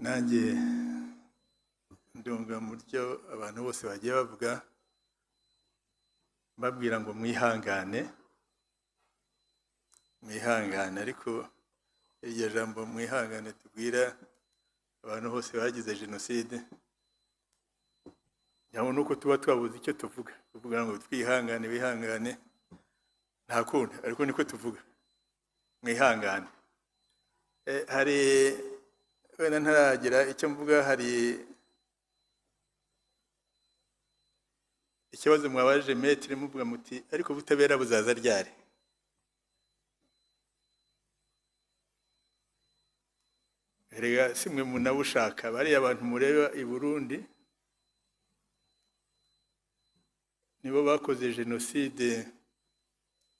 Nanjye ndunga mu byo abantu bose bagiye bavuga, mbabwira ngo mwihangane, mwihangane. Ariko iryo jambo mwihangane tubwira abantu bose bagize jenoside, nyabona uko tuba twabuze icyo tuvuga, tuvuga ngo twihangane, wihangane, nta kundi, ariko niko tuvuga, mwihangane. Hari wenda ntaragira icyo mvuga, hari ikibazo mwabajije maître, muvuga muti ariko ubutabera buzaza ryari? Erega si mwe munabushaka, bariya abantu mureba i Burundi nibo bakoze jenoside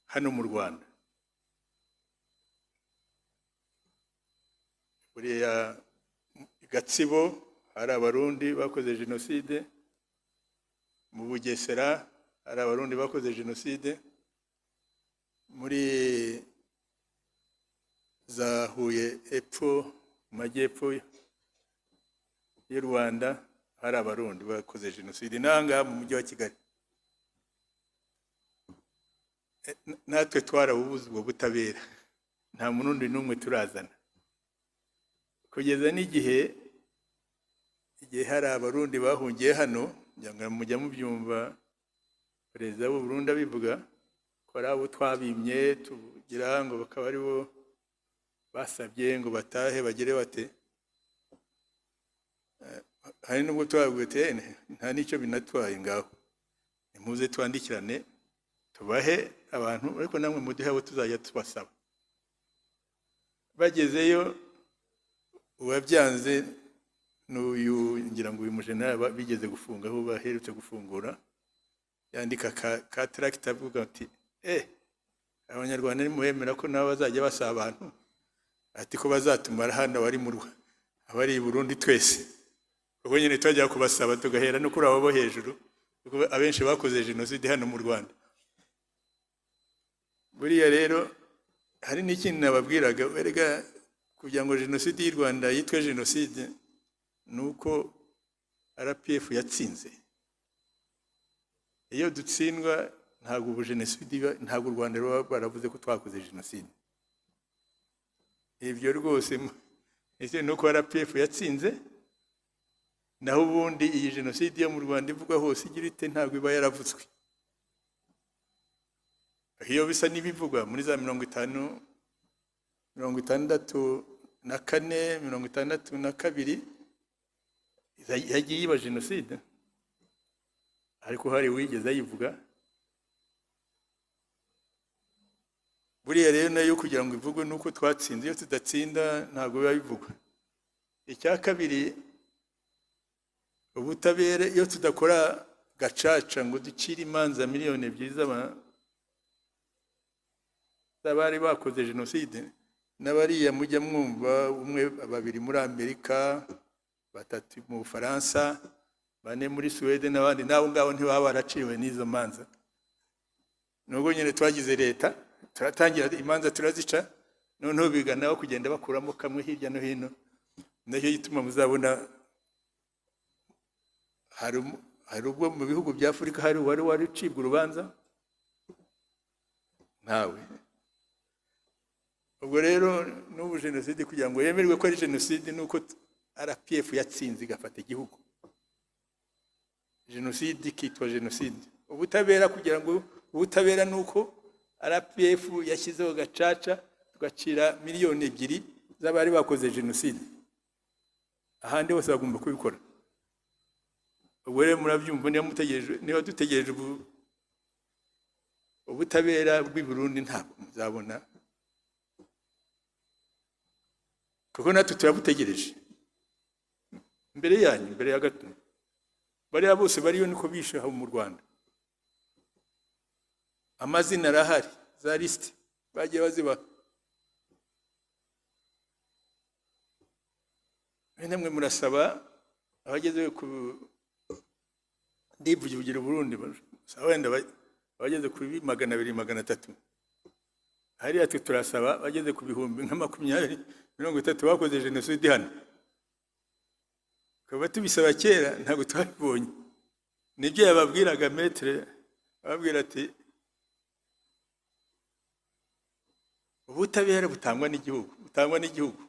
hano mu Rwanda. Buriya Gatsibo hari Abarundi bakoze jenoside, mu Bugesera hari Abarundi bakoze jenoside, muri za Huye epfo mu majyepfo y'u Rwanda hari Abarundi bakoze jenoside, n'ahangaha mu mujyi wa Kigali. Natwe twarabubuze ubwo butabera, nta Murundi n'umwe turazana, kugeza n'igihe igihe hari Abarundi bahungiye hano, ngira ngo mujya mubyumva perezida w'u Burundi abivuga ko ari abo twabimye, tugira ngo bakaba ari bo basabye ngo batahe bagere bate. Hari nubwo twabwiye tuti nta n'icyo binatwaye, ngaho nimuze twandikirane tubahe abantu, ariko namwe muduhe abo tuzajya tubasaba. Bagezeyo uwabyanze n'uyu, ngira ngo uyu mujenerali bigeze gufunga, aho baherutse gufungura, yandika ka tract avuga ati Abanyarwanda nimubemera ko nabo bazajya basaba abantu, ati ko bazatumara hano abari mu abari i Burundi twese, ubwo nyine twajya kubasaba tugahera no kuri abo bo hejuru, kuko abenshi bakoze jenoside hano mu Rwanda. Buriya rero hari n'ikindi nababwiraga, erega kugira ngo jenoside y'u Rwanda yitwe jenoside ni uko RPF yatsinze. Iyo dutsindwa ntabwo ubu jenoside iba, ntabwo u Rwanda ruba rwaravuze ko twakoze jenoside. Ibyo rwose ese ni uko RPF yatsinze, naho ubundi iyi jenoside yo mu Rwanda ivugwa hose igira ite, ntabwo iba yaravutswe. Iyo bisa n'ibivugwa muri za 50, 64, 62, yagiye iba jenoside, ariko hari uwigeze ayivuga? Buriya rero nayo kugira ngo ivugwe nuko twatsinze, iyo tudatsinda ntabwo biba bivugwa. Icya kabiri, ubutabera, iyo tudakora gacaca ngo ducire imanza 2 miliyoni z'abari bakoze jenoside, n'abariya mujya mwumva, umwe, babiri muri Amerika, batatu mu Bufaransa, bane muri Suwede n'abandi, n'abo ngabo ntibaba baraciwe n'izo manza. Nubwo nyine twagize leta, turatangira imanza turazica, noneho biganaho kugenda bakuramo kamwe hirya no hino. Nacyo gituma muzabona hari ubwo mu bihugu bya Afurika hari uwari wari ucibwa urubanza? Ntawe. Ubwo rero n'ubu jenoside kugira ngo yemerwe ko ari jenoside ni uko RPF yatsinze igafata igihugu, jenoside ikitwa jenoside. Ubutabera, kugira ngo ubutabera ni uko RPF yashyizeho gacaca tugacira 2 miliyoni z'abari bakoze jenoside. Ahandi hose bagomba kubikora. Ubwo rero murabyumva, niba mutegereje, niba dutegereje ubutabera bw'i Burundi, ntabwo muzabona, kuko natwe turabutegereje mbere yanyu, mbere ya gato. Bariya bose bariyo niko bishe aho mu Rwanda, amazina arahari, za lisite bagiye bazibaha. Namwe murasaba abageze ku ndivugira Burundi, wenda abageze kuri 200, 300, hariya twe turasaba abageze ku bihumbi nka 20, 30 bakoze jenoside hano. Tukaba tubisaba kera, ntabwo twabibonye. Nibyo yababwiraga maître, ababwira ati ubutabera butangwa n'igihugu, butangwa n'igihugu,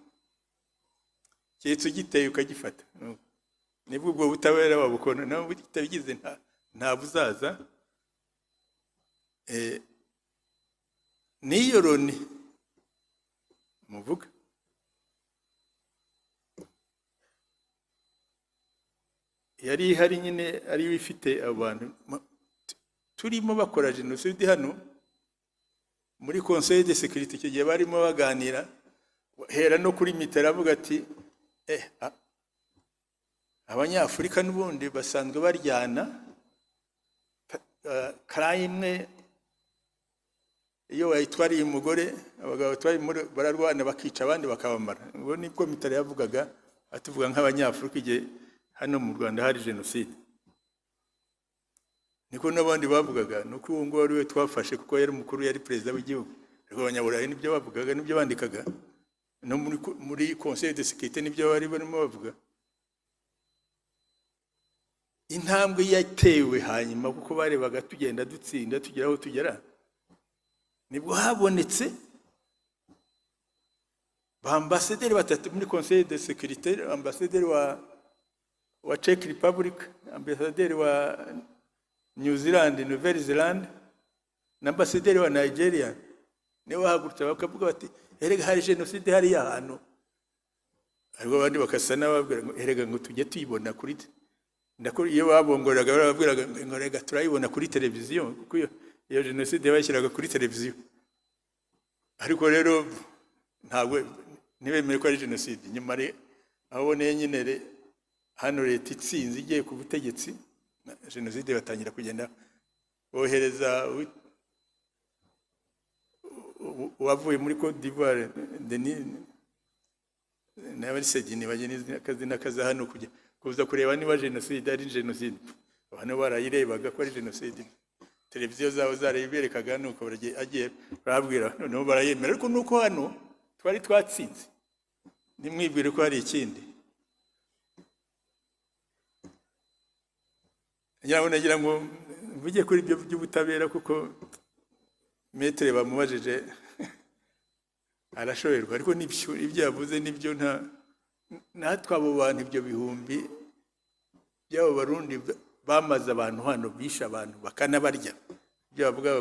keretse ugiteye ukagifata, nibwo ubwo butabera wabukona. Nawe utabigize nta buzaza. N'iyo Loni muvuga yari ihari nyine, ariyo ifite abantu turimo bakora jenoside hano muri Conseil de sécurité. Icyo gihe barimo baganira, hera no kuri Mitterrand avuga ati abanyafurika n'ubundi basanzwe baryana clan imwe, iyo wayitwariye umugore, abagabo batwariye umugore bararwana, bakica abandi bakabamara. Ubwo nibwo Mitterrand yavugaga, atuvuga nk'abanyafurika, igihe hano mu Rwanda hari jenoside. Niko n'abandi bavugaga, nuko uwo nguwo ari we twafashe kuko yari umukuru, yari perezida w'igihugu. Ariko abanyaburayi nibyo bavugaga, nibyo bandikaga no muri Conseil de sécurité, nibyo bari barimo bavuga. Intambwe yatewe hanyuma, kuko barebaga tugenda dutsinda, tugera aho tugera, nibwo habonetse ba ambasaderi batatu muri Conseil de sécurité: ambasaderi wa Czech Republic, ambasaderi wa New Zealand, Nouvelle Zelande, na ambasaderi wa Nigeria. Nibo bahagurutse bakavuga bati erega hari jenoside hariya hantu. Ariko abandi bakasa n'ababwira ngo erega ngo tujye tuyibona kuri ndako. Iyo babongoraga barababwiraga ngo rega turayibona kuri televiziyo, kuko iyo jenoside bayishyiraga kuri televiziyo. Ariko rero ntabwo ntibemere ko ari jenoside. Nyuma aho uboneye nyine hano leta itsinze, igiye ku butegetsi, jenoside batangira kugenda bohereza uwavuye muri Cote d'Ivoire, Denis, nawe ari Sedini, bagena akazina kaza hano kujya kuza kureba niba jenoside ari jenoside. Abantu barayirebaga ko ari jenoside, televiziyo zabo zarayiberekaga. Nuko agiye barabwira, noneho barayemera. Ariko nuko hano twari twatsinze, ntimwibwire ko hari ikindi. Nagira ngo mvuge kuri ibyo by'ubutabera, kuko maître bamubajije arashoberwa. Ariko nibyo, ibyo yavuze nibyo. Nta natwe abo bantu, ibyo bihumbi by'abo Barundi bamaze abantu hano, bishe abantu bakanabarya, ibyo bavuga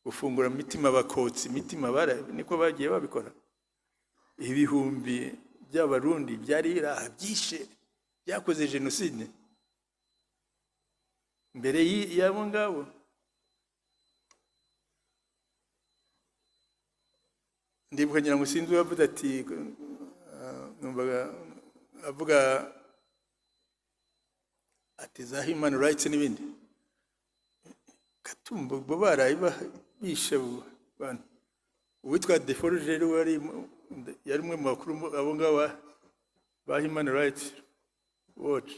gufungura imitima, bakotsa imitima, niko bagiye babikora. Ibihumbi by'Abarundi byari biri aha byishe, byakoze jenoside mbere y'abo ngabo. Ndibuka, ngira ngo sinzi uwavuze ati numvaga avuga ati za human rights n'ibindi. Gatumba ubwo baraye bishe abo bantu. Uwitwa Deforge rero yari umwe mu bakuru abo ngabo ba Human Rights Watch,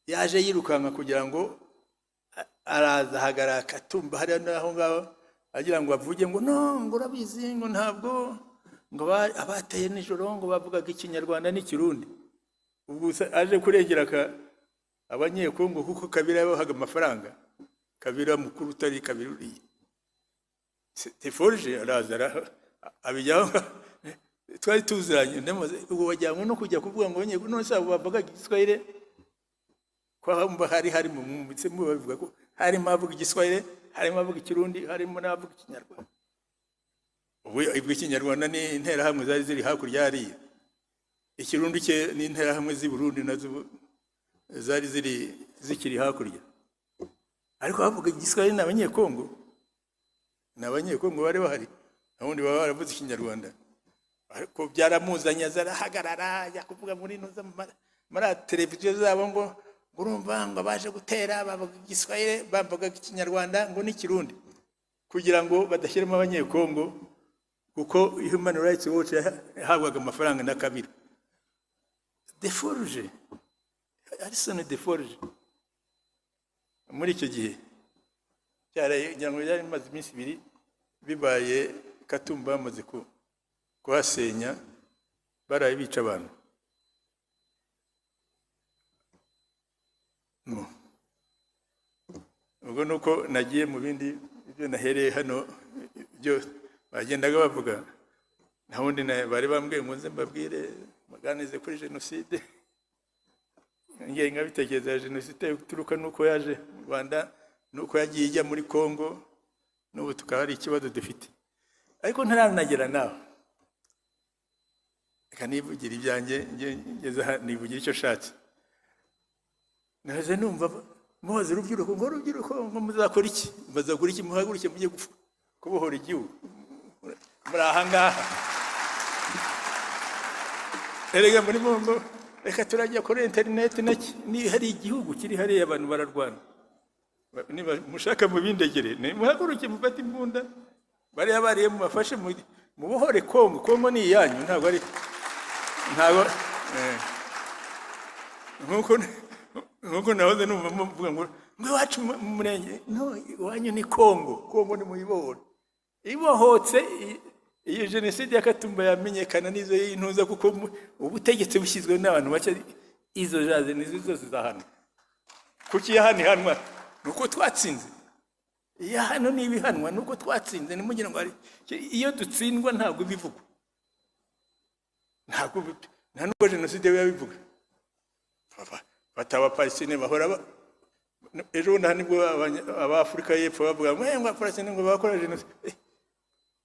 yaje yirukanka kugira ngo araza ahagarara Katumba hariya n'aho ngaho, agira ngo avuge ngo no, ngo urabizi, ngo ntabwo ngo abateye nijoro ngo bavugaga Ikinyarwanda n'Ikirundi. Ubwo aje kurengera Abanyekongo, kuko Kabila yabahaga amafaranga, Kabila mukuru utari Kabila uriya. Deforge araza abijyaho, twari tuziranye. Ndamubaza, ubwo wajyanywe no kujya kuvuga ngo none se abo bavugaga Igiswahili, ko aho hari mu mwumvise babivuga ko harimo abavuga Igiswahili, harimo abavuga Ikirundi, harimo n'abavuga Ikinyarwanda. Ubwo Ikinyarwanda ni Interahamwe zari ziri hakurya hariya, Ikirundi cye ni Interahamwe z'i Burundi nazo zari ziri zikiri hakurya. Ariko bavuga Igiswahili ni Abanyekongo, ni Abanyekongo bari bahari, ubundi baba baravuze Ikinyarwanda. Ariko byaramuzanye, aza arahagarara, ajya kuvuga muri nuza muri televiziyo zabo ngo urumva ngo baje gutera bavuga Igiswahili, bavuga Ikinyarwanda ngo n'Ikirundi, kugira ngo badashyiramo Abanyekongo, kuko Human Rights Watch yahabwaga amafaranga na Kabila. Deforge, Alison Deforge, muri icyo gihe ngira ngo byari bimaze iminsi 2 bibaye, Katumba bamaze kuhasenya, baraye bica abantu. No. Ubwo ni uko nagiye mu bindi, ibyo nahereye hano, ibyo bagendaga bavuga, nta wundi bari bambwiye ngo nze mbabwire, muganize kuri jenoside. Ingengabitekerezo ya jenoside ituruka n'uko yaje mu Rwanda, n'uko yagiye ijya muri Congo, n'ubu tukaba ari ikibazo dufite. Ariko ntaranagera nawe, reka nivugira ibyanjye. Ngeze aha nivugira icyo nshatse. Naje numva mubaza urubyiruko ngo: "Urubyiruko, ngo muzakora iki? Muzakora iki? Muhaguruke mujye kubohora igihugu." Muri aha ngaha erega muri ngo reka turajya kuri interineti naki, ni hari igihugu kiri hariya, abantu bararwana. Niba mushaka mubindegere, muhaguruke mufate imbunda, bariya bariye mubafashe mubohore Kongo. Kongo ni iyanyu, ntabwo ari ntabwo nkuko nahoze numva muvuga ngo iwacu mu murenge. No, iwanyu ni Kongo. Kongo ni muyibohore. Ibohotse, iyi jenoside ya Katumba yamenyekana n'izo y'intuza, kuko ubutegetsi bushyizwe n'abantu bake, izo jaze nizo zose zahanwa. Kuki iya hano ihanwa? Ni uko twatsinze. Iya hano niba ihanwa ni uko twatsinze. Ntimugira ngo hari iyo dutsindwa ntabwo bivugwa, ntabwo nta nubwo jenoside biba bivuga. Fata Abapalestine bahora ejo bundi aha nibwo Abafurika y'Epfo bavuga ngo ngo Abapalestine ngo bakora jenoside.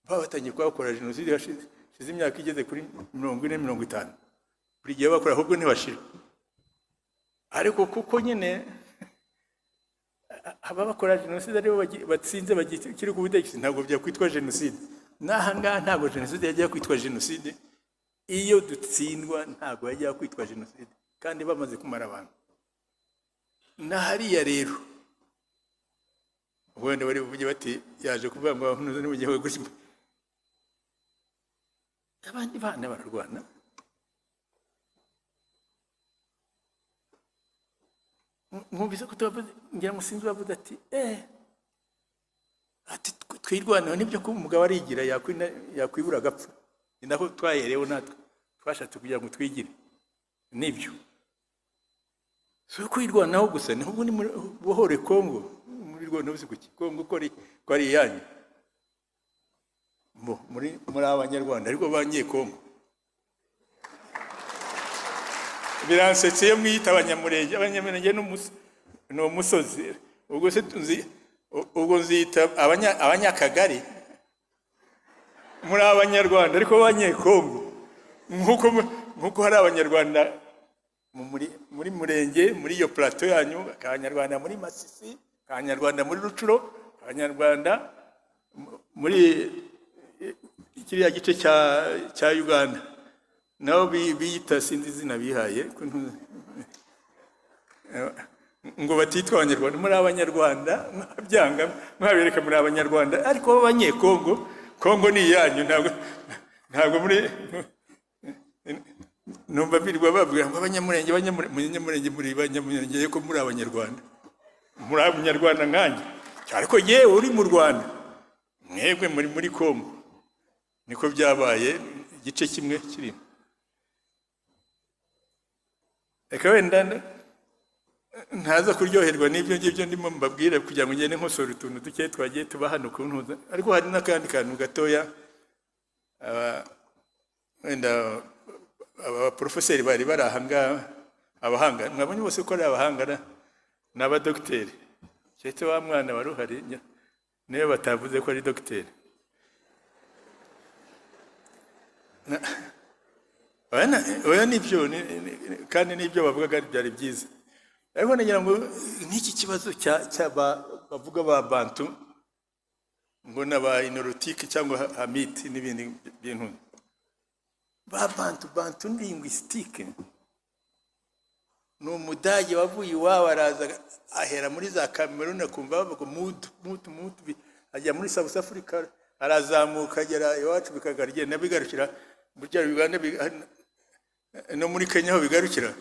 Baba batangiye kuhakora jenoside hashize imyaka igeze kuri 40, 50. Buri gihe bakora, ahubwo ntibashira. Ariko kuko nyine aba bakora jenoside aribo batsinze, bakiri ku butegetsi, ntabwo byakwitwa jenoside. N'aha ngaha ntabwo jenoside yajya kwitwa jenoside. Iyo dutsindwa ntabwo yajya kwitwa jenoside kandi bamaze kumara abantu. Na hariya rero wenda bari buvuge bati yaje kuvuga ngo abantu ni mu gihugu, abandi bana bararwana. Mwumvise ko tubavuze, ngira ngo sinzi uwavuze ati ati twirwaneho. Nibyo, ko umugabo arigira, yakwibura agapfa. Ni naho twaherewe natwe, twashatse kugira ngo twigire. Nibyo, si ukwirwanaho gusa, ni ahubwo ni muri bohore Kongo. Muri rwanaho si kuki Kongo ko ari iyanyu? Bo muri Abanyarwanda ariko Abanyekongo. Biransetse iyo mwiyita Abanyamurenge. Abanyamurenge ni umusozi. Ubwo se ubwo nzita Abanyakagari? Muri Abanyarwanda ariko Abanyekongo, nkuko hari Abanyarwanda muri Murenge, muri iyo plateau yanyu, Abanyarwanda muri Masisi, Abanyarwanda muri Rucuro, Abanyarwanda muri kiriya gice cya Uganda, nabo biyita, sinzi izina bihaye, ko ngo batitwa Abanyarwanda. Muri Abanyarwanda, mwabyanga mwabereka, muri Abanyarwanda ariko b'Abanyekongo. Kongo ni iyanyu, ntabwo muri numva birirwa babwira ngo Abanyamurenge, Abanyamurenge, muri Abanyamurenge ko muri Abanyarwanda, muri Abanyarwanda nkanjye, ariko yewe uri mu Rwanda, mwebwe muri Kongo. Niko byabaye, igice kimwe kirimo. Reka wenda ntaza kuryoherwa n'ibyo ngibyo ndimo mbabwire, kugira ngo ngende nkosora utuntu duke twagiye tuba hano ku ntuza. Ariko hari n'akandi kantu gatoya, wenda aba baporofeseri bari bari aha ngaha, abahanga mwabonye bose ko ari abahanga ni abadogiteri, keretse wa mwana wari uhari niyo batavuze ko ari dogiteri. Oya, nibyo, kandi n'ibyo bavugaga byari byiza. Ariko nagira ngo nk'iki kibazo cya bavuga ba Bantu ngo n'aba Nilotique cyangwa Hamite n'ibindi bintu ba Bantu. Bantu ni linguistique, ni Umudage wavuye iwabo araza ahera muri za Cameroon, akumva bavuga mutu mutu mutu, ajya muri South Africa, arazamuka agera iwacu, bikagaragenda bigarukira muri bya Uganda, no muri Kenya aho bigarukira.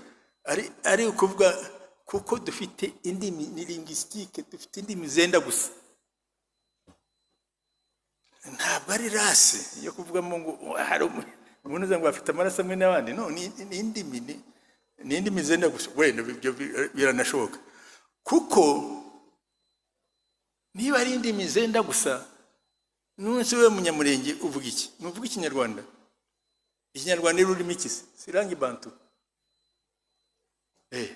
Ari ukuvuga kuko dufite indimi, ni linguistique, dufite indimi zenda gusa, ntabwo ari race yo kuvugamo ngo hari umuntu uza ngo afite amaraso amwe n'abandi. No, ni indimi, ni indimi zenda gusa. Wenda ibyo biranashoboka. Kuko niba ari indimi zenda gusa, nunsi we Munyamurenge uvuga iki? Nuvuga Ikinyarwanda? Ikinyarwanda ni ururimi iki se? Si langue bantu?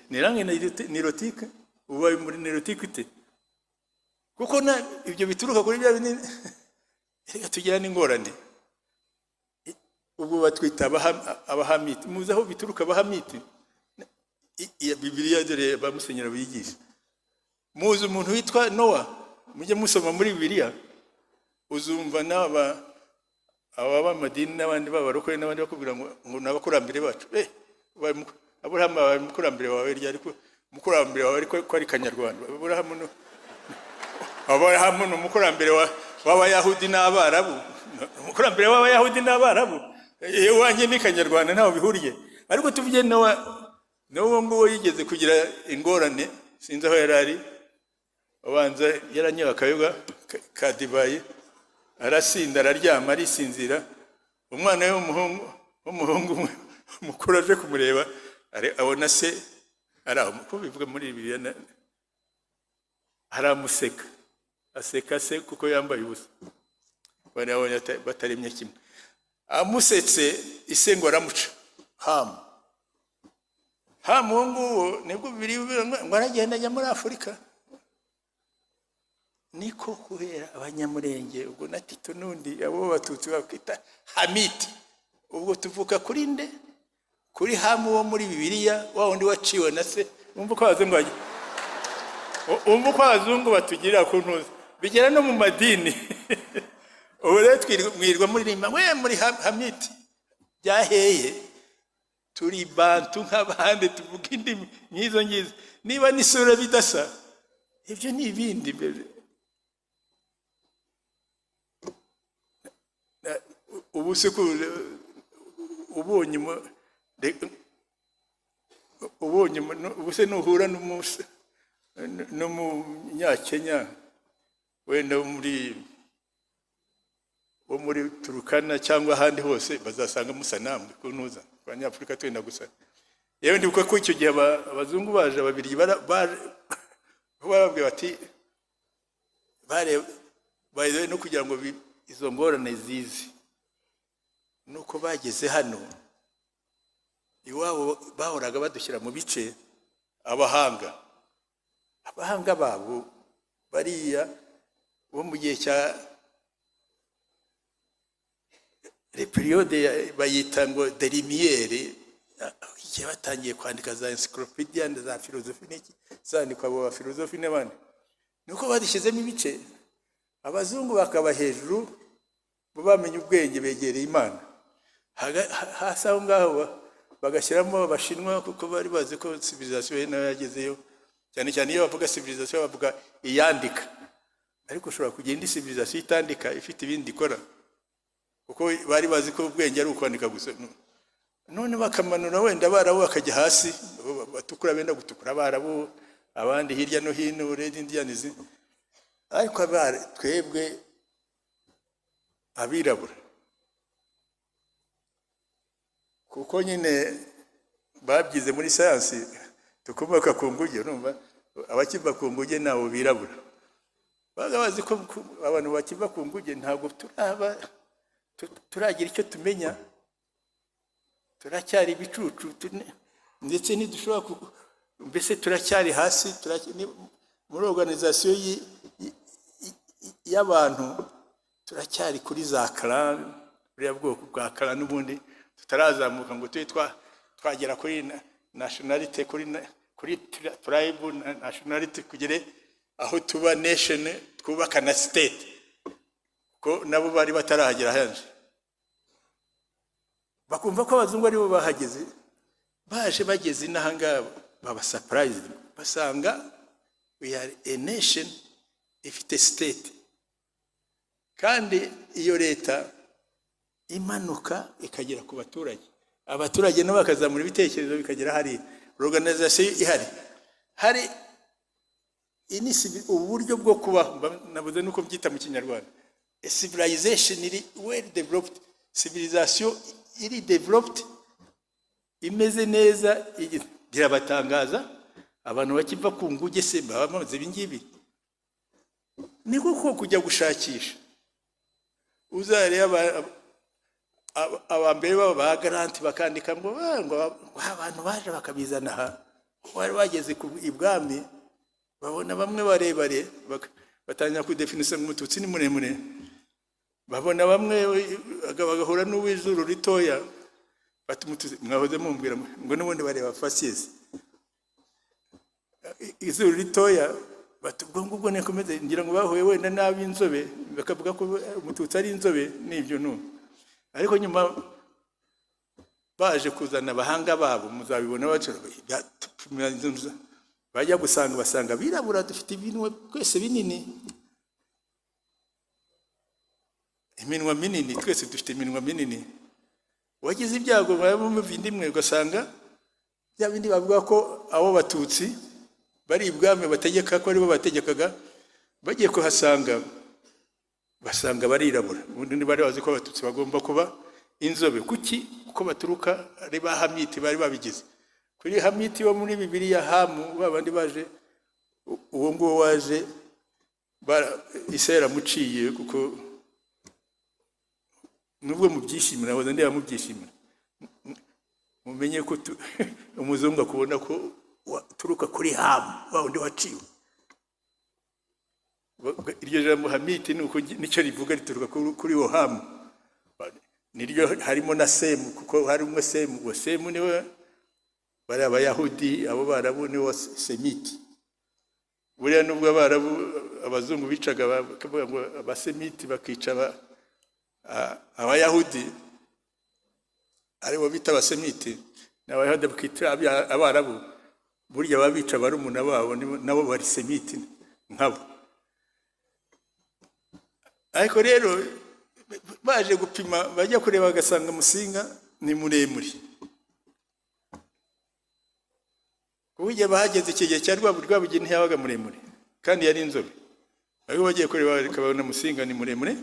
Ni langue nilotique. Ubaye muri nilotique ute? Kuko na ibyo bituruka kuri bya bindi. Reka tugira n'ingorane. Ubwo batwita Abahamiti. Muzi aho bituruka, Abahamiti? Bibiliya dore ba musenyeri bigisha. Muzi umuntu witwa Nowa? Mujye musoma muri Bibiliya, uzumva n'aba aba b'amadini n'abandi b'abarokore n'abandi bakubwira ngo ni abakurambere bacu. Aburahamu abaye umukurambere wawe ryari? Ko umukurambere wawe ariko ko ari Kanyarwanda? Aburahamu ni umukurambere w'Abayahudi n'Abarabu, umukurambere w'Abayahudi n'Abarabu. Iyo wanjye ni Kanyarwanda, ntaho bihuriye. Ariko tuvuge Nowa, n'uwo nguwo yigeze kugira ingorane. Sinzi aho yari ari, ubanza yaranyoye akayoga ka divayi, arasinda, araryama, arisinzira. Umwana we w'umuhungu umwe mukuru aje kumureba, abona se ari aho, uko bivuga muri Bibiliya, aramuseka, aseka se kuko yambaye ubusa. Bari babonye bataremye kimwe. Amusetse, ise ngo aramuca. Hamu, Hamu uwo nguwo, nibwo Bibiliya ivuga ngo aragenda ajya muri Afurika. Niko kubera Abanyamurenge ubwo na Tito n'undi, abo Batutsi bakwita Hamiti. Ubwo tuvuka kuri nde? Kuri Hamu wo muri Bibiliya, wa wundi waciwe na se. Wumva uko abazungu batugirira ku ntuza, bigera no mu madini. Ubu rero mwirirwa muririmba we muri Hamiti byaheye. Turi Bantu nk'abandi, tuvuga indimi nk'izo ngizo. Niba n'isura bidasa, ibyo ni ibindi. Ubu se ko ubonye ubonye ubu se nuhura n'Umunyakenya wenda wo muri Turukana cyangwa ahandi hose, bazasanga musa namwe ku ntuza. Abanyafurika twenda gusa. Yewe, ndibuka ko icyo gihe abazungu baje, Ababirigi barababwira bati bare by the way, no kugira ngo izo ngorane zize, nuko bageze hano iwabo bahoraga badushyira mu bice. Abahanga babo bariya bo mu gihe cya période bayita ngo des Lumières, igihe batangiye kwandika za encyclopedia na za philosophie n'iki, zandikwa abo ba filozofi n'abandi, nuko badushyizemo ibice. Abazungu bakaba hejuru, bo bamenye ubwenge, begereye Imana. Hasi aho ngaho bagashyiramo Abashinwa, kuko bari bazi ko civilisation nayo yagezeyo. Cyane cyane iyo bavuga civilisation, bavuga iyandika, ariko ushobora kugira indi civilisation itandika, ifite ibindi ikora, kuko bari bazi ko ubwenge ari ukwandika gusa. None bakamanura wenda Abarabu bakajya hasi, batukura, benda gutukura, Abarabu, abandi hirya no hino, Red Indians. Ariko twebwe abirabura, kuko nyine babyize muri sayansi, tukomoka ku nguge. Urumva abakiva ku nguge nabo birabura, baga bazi ko abantu bakiva ku nguge ntabwo turaba turagira icyo tumenya, turacyari ibicucu, ndetse ntidushobora mbese turacyari hasi, muri organisation y'abantu turacyari kuri za clan, buriya bwoko bwa clan n'ubundi tutarazamuka ngo tube twagera kuri nationality, kuri tribe na nationality, kugere aho tuba nation, twubaka na state, ko nabo bari batarahagera henshi. Bakumva ko abazungu aribo bahageze. Baje bageze inaha ngaha, baba surprised, basanga we are a nation ifite state, kandi iyo leta imanuka ikagera ku baturage, abaturage nabo bakazamura ibitekerezo bikagera hariya, organisation ihari. Hari uburyo bwo kubaho, nabuze nuko mbyita mu Kinyarwanda, a civilization iri well developed, civilization iri developed, imeze neza. Birabatangaza. Abantu bakiva ku nguge se baba bamaze ibi ngibi? Niko ko kujya gushakisha, uzareba aba mbere baba ba Grant bakandika ngo ngo abantu baje bakabizana aha, bari bageze ku ibwami babona bamwe barebare, batangira kudefinisa ngo Umututsi ni muremure. Babona bamwe bagahura n'uw'izuru ritoya, bati Umututsi mwahoze mumbwira ngo n'ubundi bareba faciès, izuru ritoya, bati ubwo ngubwo nikomeze. Ngira ngo bahuye wenda n'ab'inzobe, bakavuga ko Umututsi ari inzobe. N'ibyo nu ariko nyuma baje kuzana abahanga babo, muzabibona, bajya gusanga, basanga abirabura dufite ibinwa twese binini, iminwa minini, twese dufite iminwa minini. Wagize ibyago muva inda imwe, ugasanga bya bindi bavuga ko abo Batutsi bari ibwami bategeka, ko aribo bategekaga, bagiye kuhasanga basanga barirabura. Ubundi bari bazi ko Abatutsi bagomba kuba inzobe. Kuki? Kuko baturuka ari ba Hamiti, bari babigize kuri Hamiti wo muri Bibiliya, Hamu, ba bandi baje, uwo nguwo waje ise yaramuciye. Kuko nubwo mubyishimira, waza ndeba mubyishimira, mumenye ko umuzungu akubona ko waturuka kuri Hamu, wa wundi waciwe. Iryo jambo Hamiti ni uko nicyo rivuga, rituruka kuri uwo Hamu, niryo harimo na Semu, kuko harimo Semu. Uwo Semu niwe bari Abayahudi, abo Barabu niwo Semiti. Buriya nubwo Abarabu, abazungu bicaga, bakavuga ngo Abasemiti bakica Abayahudi, aribo bita Abasemiti, n'Abayahudi bakita Abarabu, burya ababica barumuna babo nabo bari Semiti nkabo. Ariko rero baje gupima, bajya kureba bagasanga Musinga ni muremure. Kuko igihe bahageze, icyo gihe cya Rwabugili, ntiyabaga muremure kandi yari inzobe. Ariko bagiye kureba bakabona Musinga ni muremure,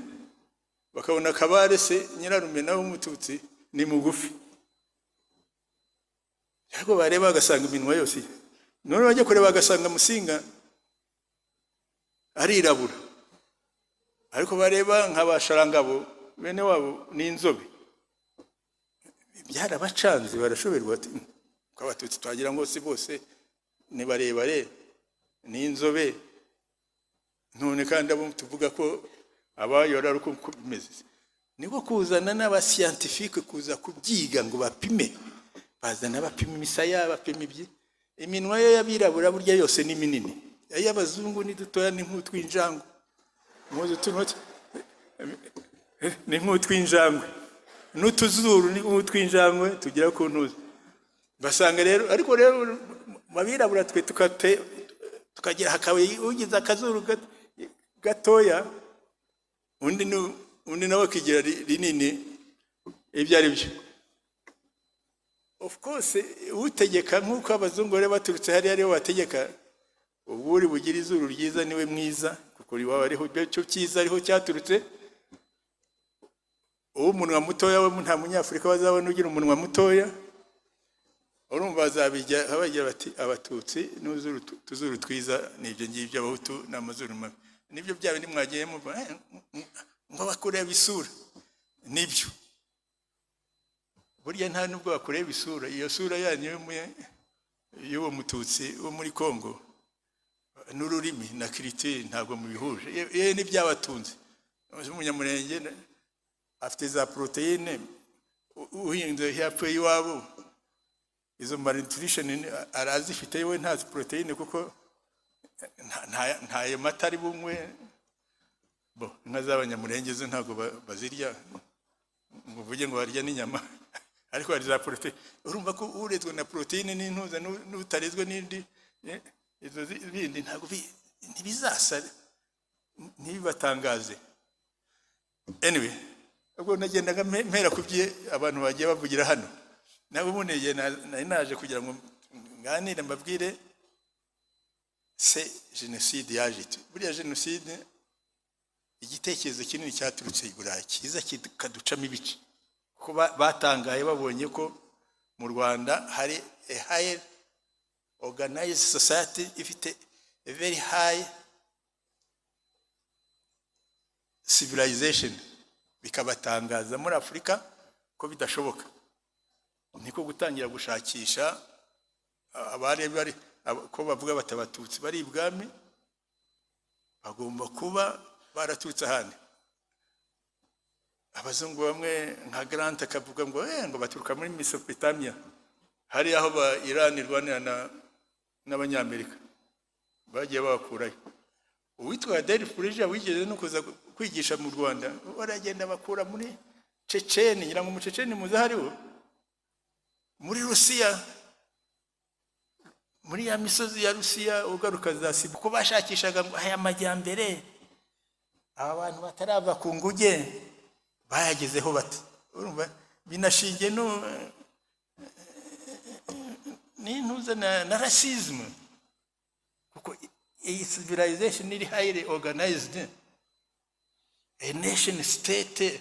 bakabona Kabare se nyirarume nawe w'Umututsi ni mugufi, ariko bareba bagasanga iminwa yose. None bajya kureba bagasanga Musinga arirabura, ariko bareba nk'Abasharangabo bene wabo ni inzobe. Byarabacanze, barashoberwa, bati ko Abatutsi twagira ngo si bose ni barebare, ni inzobe, none kandi abo tuvuga ko abayora ari uko bimeze? Niko kuzana n'abascientifiques kuza kubyiga ngo bapime. Bazana bapima imisaya, bapima ibyi iminwa ye y'abirabura, burya yose ni minini, ay'abazungu ni dutoya, ni nk'utw'injangwe. Muzi utuntu ni nk'utw'injangwe, n'utuzuru ni nk'utw'injangwe tugera ku ntuzi. Basanga rero, ariko rero mu abirabura twe tukagira hakaba ugize akazuru gatoya, undi nawe akigira rinini. Ibyo ari byo, of course, utegeka nk'uko abazungu bari baturutse hariya aribo bategeka, ubwo uri bugire izuru ryiza niwe mwiza, kuko iwawe ariho icyo cyiza ariho cyaturutse. Uw'umunwa mutoya we, nta Munyafurika bazabona ugira umunwa mutoya. Urumva bazabijya bagira bati Abatutsi n'uzuru, tuzuru twiza ni ibyo ngibyo, Abahutu ni amazuru mabi. Nibyo bya bindi mwagiye muvuga ngo bakureba isura. Nibyo, burya nta nubwo bakureba isura, iyo sura yanyu y'uwo Mututsi wo muri Congo n'ururimi na culture ntabwo mubihuje. Ye n'ibyabatunze Umunyamurenge afite za poroteyine, uhinze hepfo y'iwabo izo malnutrition arazifite, we nta poroteyine kuko ntayo mata ari bunywe. Bo inka z'Abanyamurenge zo ntabwo bazirya ngo uvuge ngo barya n'inyama, ariko hari za poroteyine. Urumva ko urezwe na poroteyine n'intuza n'utarezwe n'indi, izo bindi ntabwo ntibizasa, ntibibatangaze. Anyway, ubwo nagendaga mpera ku byo abantu bagiye bavugira hano. Nabo ubundi igihe nari naje kugira ngo nganire, mbabwire se jenoside yaje ite. Buriya jenoside, igitekerezo kinini cyaturutse i Burayi, kiza kikaducamo ibice, kuko batangaye babonye ko mu Rwanda hari a high organized society ifite a very high civilization, bikabatangaza muri Afurika ko bidashoboka. Niko gutangira gushakisha abari bari ko bavuga bati Abatutsi bari ibwami bagomba kuba baraturutse ahandi. Abazungu bamwe nka Grant akavuga ngo ngo baturuka muri Mesopotamia, hari aho ba Iran irwanira n'Abanyamerika, bagiye babakurayo. Uwitwa Adele Furija wigeze no kuza kwigisha mu Rwanda, baragenda bakura muri Ceceni, ngira ngo umuceceni muzi hariho muri Rusiya, muri ya misozi ya Rusiya ugaruka za Sibu, kuko bashakishaga ngo aya majyambere aba bantu batarava ku nguge bayagezeho bate. Urumva binashingiye no n'intuza na racisme, kuko iyi civilization iri highly organized, a nation state,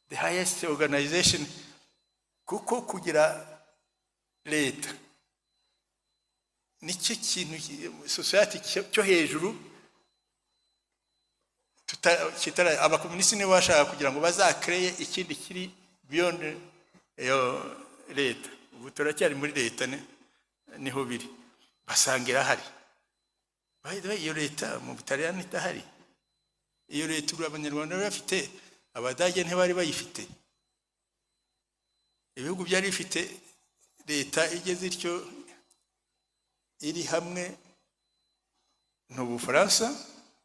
the highest organization, kuko kugira leta nicyo kintu society cyo hejuru kitara. Abakomunisiti nibo bashaka kugira ngo bazakreye ikindi kiri beyond iyo leta. Ubu turacyari muri leta, niho biri, basanga irahari. By the way, iyo leta mu Butaliyani idahari, iyo leta ubu Abanyarwanda bari bafite, Abadage ntibari bayifite. Ibihugu byari bifite leta igeze ityo iri hamwe ni Ubufaransa,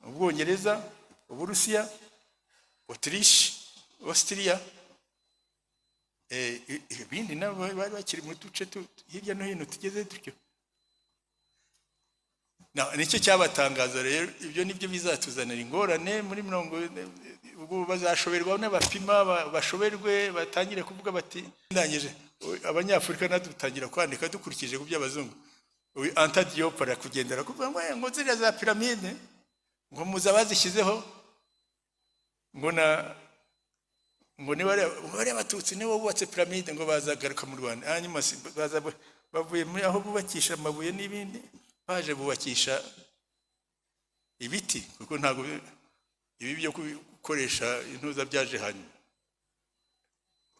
Ubwongereza, Uburusiya, Autriche, Austria. Ibindi nabo bari bakiri mu duce hirya no hino tugeze dutyo. Nicyo cyabatangaza rero. Ibyo nibyo bizatuzanira ingorane muri mirongo, ubwo bazashoberwa n'abapima, bashoberwe, batangire kuvuga bati ndangije. Abanyafurika natwe dutangira kwandika dukurikije ku by'abazungu. Uyu Anta Diop arakugendera kuvuga ngo ngo ziriya za piramide ngo muzi abazishyizeho, ngo na ngo niba ari Abatutsi nibo bubatse piramide, ngo bazagaruka mu Rwanda. Hanyuma baza bavuye muri aho bubakisha amabuye n'ibindi, baje bubakisha ibiti, kuko ntabwo ibi byo gukoresha intuza byaje hanyuma,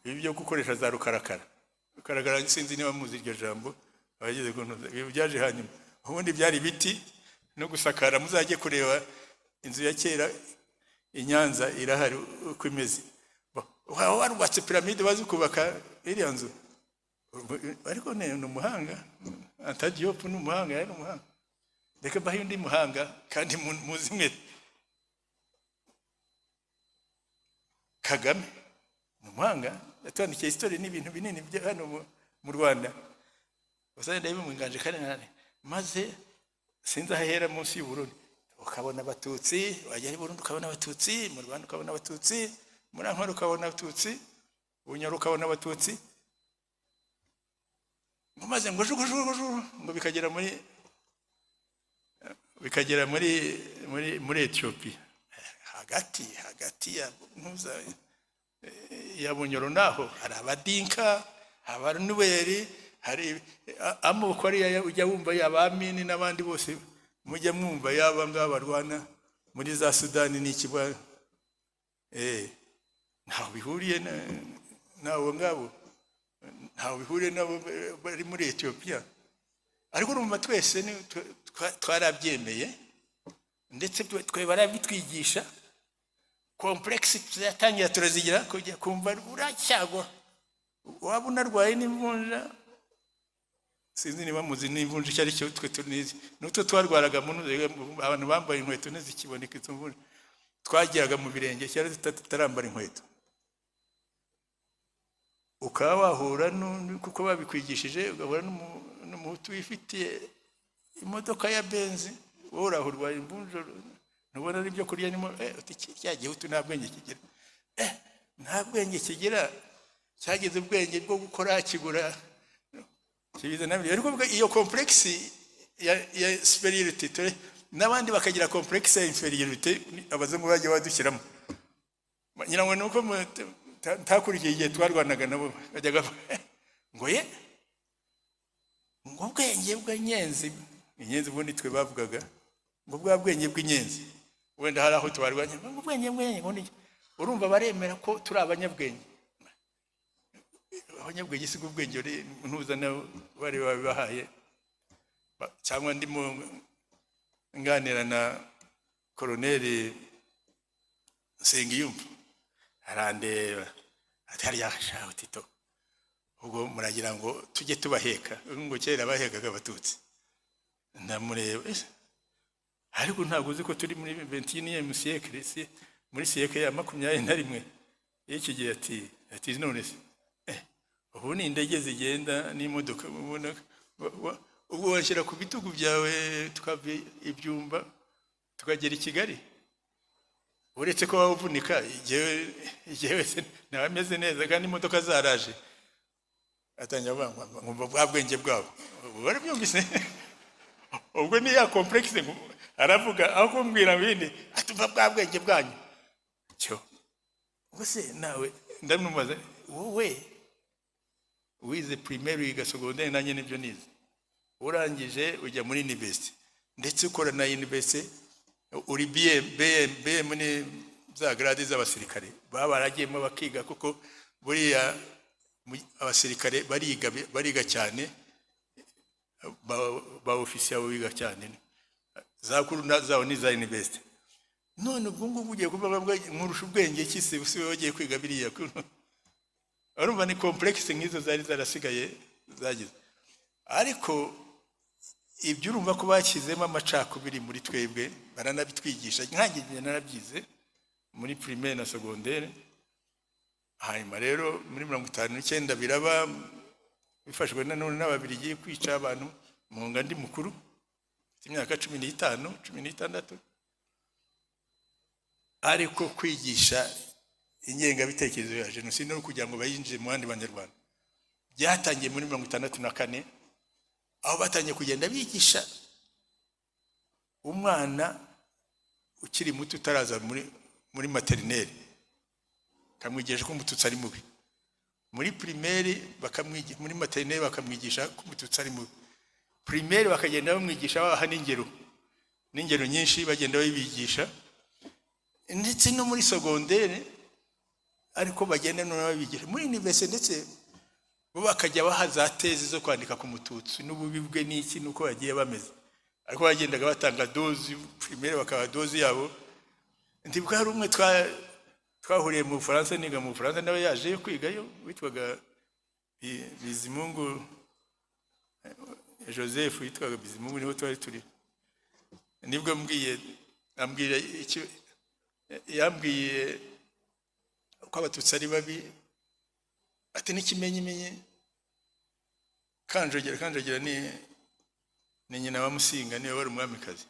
ibi byo gukoresha za rukarakara. Rukarakara, sinzi niba muzi iryo jambo abageze ku ntuza, ibi byaje hanyuma. Ubundi byari ibiti no gusakara. Muzajye kureba inzu ya kera i Nyanza, irahari uko imeze. Waba warubatse piramide bazi kubaka iriya nzu? Ariko ni umuhanga, Anta Diop ni umuhanga, yari umuhanga. Reka mbahe undi muhanga kandi muzi mwe. Kagame ni umuhanga, yatwandikiye history n'ibintu binini bya hano mu Rwanda. Gusa ndabimwiganje kandi maze sinzi aho ahera munsi y'Uburundi ukabona Abatutsi, wagera i Burundi ukabona Abatutsi, mu Rwanda ukabona Abatutsi, muri Ankole ukabona Abatutsi, Bunyoro ukabona Abatutsi, ngo maze ngo jugu jugu jugu, ngo bikagera muri Ethiopia hagati hagati ya ntuza ya Bunyoro, naho hari Abadinka, Abanuberi, hari amoko ariya ujya wumva y'Abamini n'abandi bose mujya mwumva yaba ngaba barwana muri za Sudani n'ikibwa, ntaho bihuriye n'abo ngabo, ntaho bihuriye n'abo bari muri Ethiopia. Ariko urumva twese twarabyemeye, ndetse twe barabitwigisha. Complexe tuzatangira turazigira, kujya kumva uracyagwa, waba unarwaye n'imvunja. Sinzi niba muzi n'imvunja icyo ari cyo. Twe tunizi n'utwo twarwaraga mu abantu bambaye inkweto ntizikiboneka izo mvunja twagiraga mu birenge cyari tutarambara inkweto. Ukaba wahura, kuko babikwigishije, ugahura n'Umuhutu wifitiye imodoka ya Benz, wowe uraho urwaye imvunja, ntubona n'ibyo kurya nimo, uti cya Gihutu nta bwenge kigira, nta bwenge kigira, cyagize ubwenge bwo gukora kigura kibiza nabyo. Ariko iyo complexe ya supériorité, n'abandi bakagira complexe ya infériorité, abazungu bagiye badushyiramo. Ngira ngo ni uko ntakurikiye igihe twarwanaga nabo, bajyaga ngo ye Ngo ubwenge bw'inyenzi, inyenzi ubundi twe bavugaga ngo bwa bwenge bw'inyenzi, wenda hari aho tubarwanya ngo ubwenge bw'inyenzi, ngo ni iki? Urumva baremera ko turi abanyabwenge. Abanyabwenge si ubwenge ntuza bari babibahaye. Cyangwa ndimo nganira na Koroneri Nsengiyumva, arandeba ati: "Hariya shaho Tito, ubwo muragira ngo tujye tubaheka?" Ngo kera bahekaga Abatutsi. Ndamureba: "Ese, ariko ntabwo uzi ko turi muri 21e siècle, si muri siècle ya 21 y'iki gihe?" Ati: "None se, ubu ni indege zigenda n'imodoka, ubona ubwo washyira ku bitugu byawe tukava ibyumba tukagera i Kigali, uretse ko waba uvunika, jyewe se naba meze neza kandi imodoka zaraje?" Atangira avuga ngo ngumva bwa bwenge bwabo barabyumvise. Ubwo ni ya complexe, ngo aravuga aho kumbwira ibindi, atumva bwa bwenge bwanyu cyo. Ubwo se nawe ndamubaza: "Wowe wize primaire, wiga secondaire, nanjye nibyo nize, urangije ujya muri university, ndetse ukora na university, uri BM." BM, BM ni za grade z'abasirikare baba baragiyemo bakiga, kuko buriya abasirikare bariga, bariga cyane, ba ofisiye abo biga cyane, za kuru zabo ni za university. None ubwo ngubwo ugiye kuvuga nkurusha ubwenge ki se, si wowe wagiye kwiga biriya?" Urumva ni complexe nk'izo zari zarasigaye zagize. Ariko ibyo urumva ko bashyizemo amacakubiri muri twebwe, baranabitwigisha. Nkanjye njye narabyize muri primaire na secondaire. Hanyuma rero muri 59 biraba, bifashwe nanone n'Ababiligi kwica abantu mu ndi mukuru, mfite imyaka 15, 16. Ariko kwigisha ingengabitekerezo ya jenoside no kugira ngo bayinjire mu bandi Banyarwanda byatangiye muri 64, aho batangiye kugenda bigisha umwana ukiri muto utaraza muri maternelle, bakamwigisha ko Umututsi ari mubi. Muri primaire bakamwigisha, muri maternelle bakamwigisha ko Umututsi ari mubi, primaire bakagenda bamwigisha, babaha n'ingero nyinshi, bagenda babigisha, ndetse no muri secondaire ariko bagenda noneho babigisha. Muri université ndetse bo bakajya baha za thèse zo kwandika ku Mututsi n'ububi bwe n'iki n'uko bagiye bameze. Ariko bagendaga batanga dose, primaire bakaba dose yabo. Ndibuka hari umwe twahuriye mu Bufaransa, niga mu Bufaransa, nawe yajeyo kwigayo, witwaga Bizimungu Joseph, witwaga Bizimungu, niho twari turi. Nibwo mbwiye, ambwira icyo yambwiye, ko Abatutsi ari babi, ati n'ikimenyimenyi Kanjogera, Kanjogera ni nyina wa Musinga, niwe wari umwamikazi,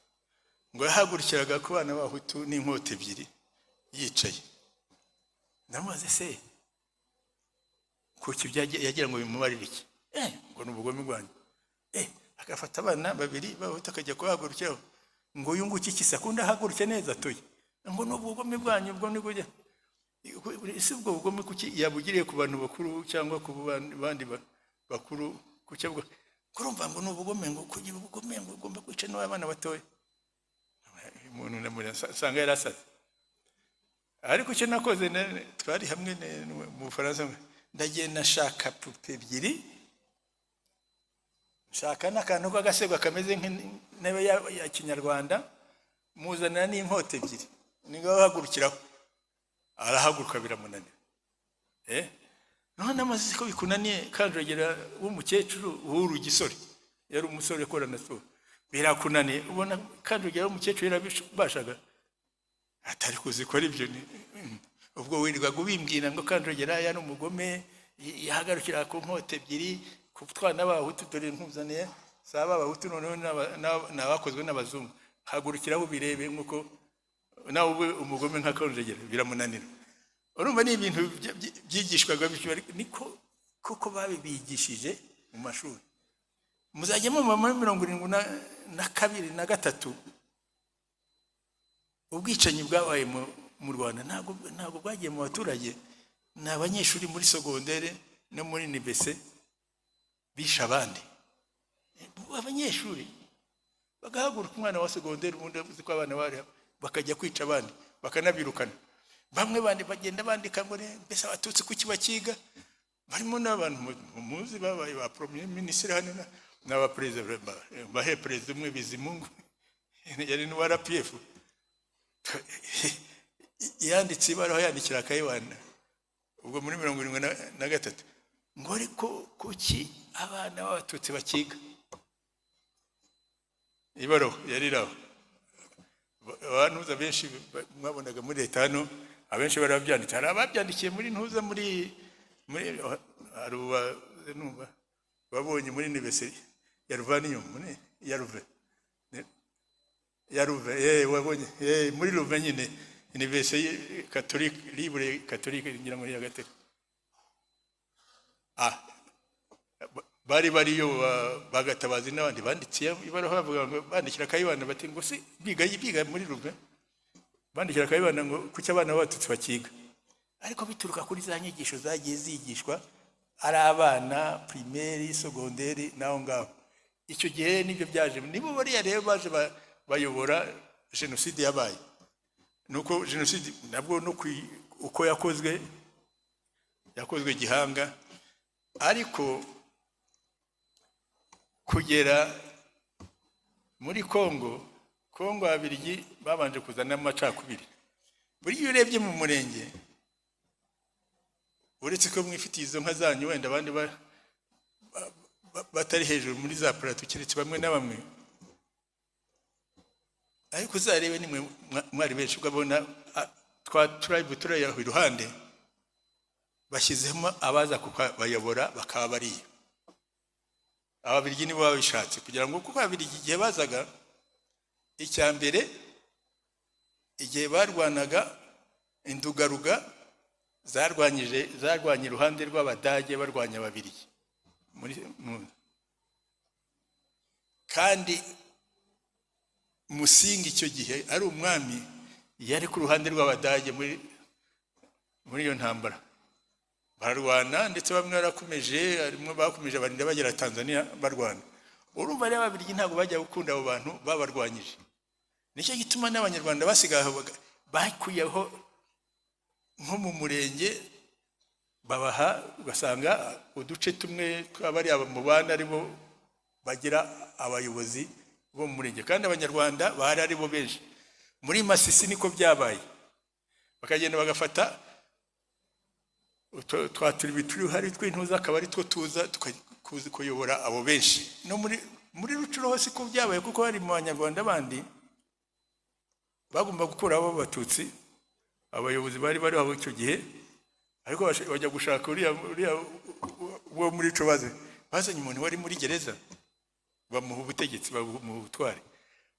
ngo yahagurukiraga ku bana b'Abahutu n'inkota ebyiri yicaye. Ndamubaza: "Se kuki yagira ngo bimubarire iki?" Ngo ni ubugome bwanyu. Agafata abana babiri b'Abahutu akajya kubahagurukiraho, ngo uyu nguyu iki se akunda ahaguruke neza atuye, ngo ni ubugome bwanyu. Ubwo ni bujya ese ubwo bugome kuki yabugiriye ku bantu bakuru cyangwa ku bandi bakuru? Kuki ubwo kurumva ngo ni ubugome, ngo kugira ubugome ngo ugomba kwica n'abana batoya? Umuntu nsanga yarasaze. Ariko icyo nakoze, twari hamwe mu Bufaransa, ndagenda nshaka poupée ebyiri, nshaka n'akantu k'agasego kameze nk'intebe ya kinyarwanda, muzanira n'inkota ebyiri, nibwo bahagurukiraho, arahaguruka biramunanira. None amaze ko bikunaniye, Kanjogera w'umukecuru, w'uru gisore, yari umusore ukora na siporo, birakunaniye, ubona Kanjogera w'umukecuru yarabibashaga, atari kuzikora ibyo. Ubwo wirirwaga ubimbwira ngo Kanjogera yari umugome, yahagarukira ku nkota ebyiri ku twana b'Abahutu, dore nkuzaniye si ab'Abahutu, noneho ni abakozwe n'abazungu, hagurukiraho ubirebe nk'uko nawe ube umugome nka Kanjogera. Biramunanira. Urumva ni ibintu byigishwaga bityo, ariko niko kuko babibigishije mu mashuri. Muzajya mumva muri 72 na 3 ubwicanyi bwabaye mu Rwanda ntabwo bwagiye mu baturage, ni abanyeshuri muri secondaire no muri université bishe abandi. Abanyeshuri bagahaguruka, umwana wa segonderi, ubundi uzi ko abana bari bakajya kwica abandi, bakanabirukana. Bamwe bandi bagenda bandika ngo "Mbese Abatutsi kuki bakiga?" Barimo n'abantu muzi babaye ba premier ministre hano n'abaperezida, bahe perezida umwe, Bizimungu, yari n'uwa RPF, yanditse ibaruwa yandikira Kayibanda ubwo muri 73 ngo "Ariko kuki abana b'Abatutsi bakiga?" Ibaruwa yari iraho. Abantuza benshi mwabonaga muri leta hano, abenshi barabyanditse. Hari ababyandikiye muri ntuza, muri hari numva babonye muri université ya Lovanium, muri ya Louvain, ya Louvain, wabonye muri Louvain nyine, université catholique libre, catholique ngira ngo ya gatatu. Bari bariyo bagatabazi n'abandi banditse ibaruwa bavuga ngo, bandikira Kayibanda bati ngo se biga muri Louvain, bandikira Kayibanda ngo kuki abana b'Abatutsi bakiga? Ariko bituruka kuri za nyigisho zagiye zigishwa ari abana primaire, secondaire n'aho ngaho. Icyo gihe nibyo byaje, nibo bariya rero baje bayobora jenoside yabaye. Nuko jenoside nabwo no uko yakozwe, yakozwe gihanga. Ariko kugera muri Kongo, Ababiligi babanje kuzana amacakubiri. Buriya iyo urebye mu murenge, uretse ko mwifitiye izo nka zanyu, wenda abandi batari hejuru muri za plateau, keretse bamwe na bamwe, ariko uzarebe nimwe mwari benshi, ukabona twa tribe turi aho iruhande bashyizemo abaza kubayobora, bakaba bariya. Ababiligi nibo babishatse kugira ngo, kuko Ababiligi igihe bazaga, icya mbere igihe barwanaga indugaruga, zarwanyije, zarwanye iruhande rw'Abadage, barwanya Ababiligi muri kandi Musinga icyo gihe ari umwami, yari ku ruhande rw'Abadage muri iyo ntambara. Bararwana, ndetse bamwe barakomeje, harimo bakomeje barinda bagera Tanzania barwana. Urumva rero Ababiligi ntabwo bajya gukunda abo bantu babarwanyije. Nicyo gituma n'Abanyarwanda basigaye aho bakuyeho nko mu murenge babaha, ugasanga uduce tumwe tw'abariya mubana aribo bagira abayobozi bo mu murenge, kandi Abanyarwanda bari aribo benshi. Muri Masisi niko byabaye, bakagenda bagafata twa turibi turi hari tw'intuza, akaba ari two tuza tukakuzi kuyobora abo benshi. No muri Rucuro hose ko byabaye, kuko hari mu Banyarwanda bandi bagomba gukuraho Abatutsi, abayobozi bari bariho icyo gihe, ariko bajya gushaka uriya wo muri ico, baze bazanye umuntu wari muri gereza, bamuha ubutegetsi, bamuha ubutware,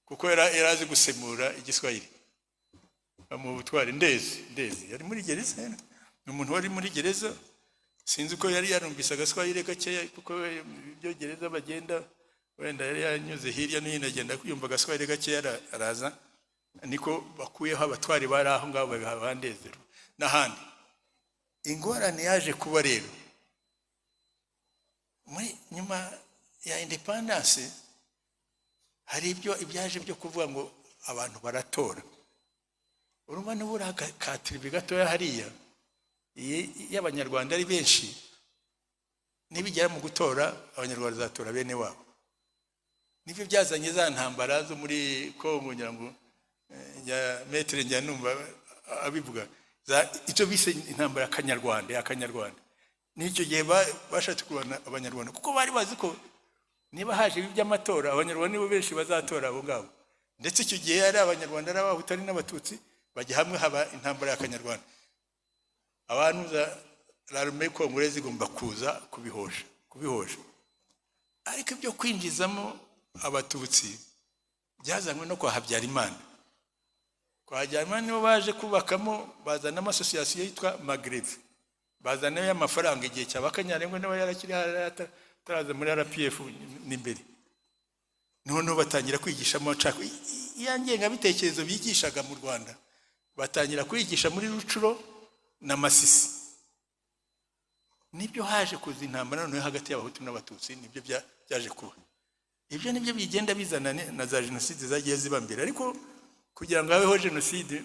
kuko yari azi gusemura Igiswahili, bamuha ubutware. Ndezi yari muri gereza, ni umuntu wari muri gereza. Sinzi ko yari yarumvise Agaswahili gakeya, kuko ibyo gereza bagenda, wenda yari yanyuze hirya no hino, agenda yumva Agaswahili gakeya, araza. Niko bakuyeho abatwari bari aho ngaho, babiha ba Ndezero n'ahandi. Ingorane yaje kuba rero muri nyuma ya indépendance, hari ibyo ibyaje byo kuvuga ngo abantu baratora. Urumva nubura ka tribu gatoya hariya, iyo Abanyarwanda ari benshi, nibigera mu gutora, Abanyarwanda bazatora bene wabo. Nibyo byazanye za ntambara zo muri Kongo. Ngira ngo njya maître njya numva abivuga, icyo bise intambara ya Kanyarwanda. N'icyo gihe bashatse kurwana Abanyarwanda, kuko bari bazi ko niba haje ibi by'amatora, Abanyarwanda nibo benshi bazatora abo ngabo. Ndetse icyo gihe ari Abanyarwanda, ari Abahutu, ari n'Abatutsi, bajya hamwe, haba intambara ya Kanyarwanda. Abantu za l'armée congolaise igomba kuza kubihosha. Ariko ibyo kwinjizamo Abatutsi byazanywe no kwa Habyarimana. Kwa Habyarimana nibo baje kubakamo, bazana association yitwa Magreve, bazanayo amafaranga igihe cya Kanyarengwe, niba yarakiri ataraza muri RPF n'imbere. Noneho batangira kwigisha amacakubiri ya ngengabitekerezo bigishaga mu Rwanda, batangira kwigisha muri Rucuro na Masisi. Nibyo haje kuza intambara noneho hagati y'Abahutu n'Abatutsi, nibyo byaje kuba. Ibyo nibyo bigenda bizana na za jenoside zagiye ziba mbere. Ariko kugira ngo habeho jenoside,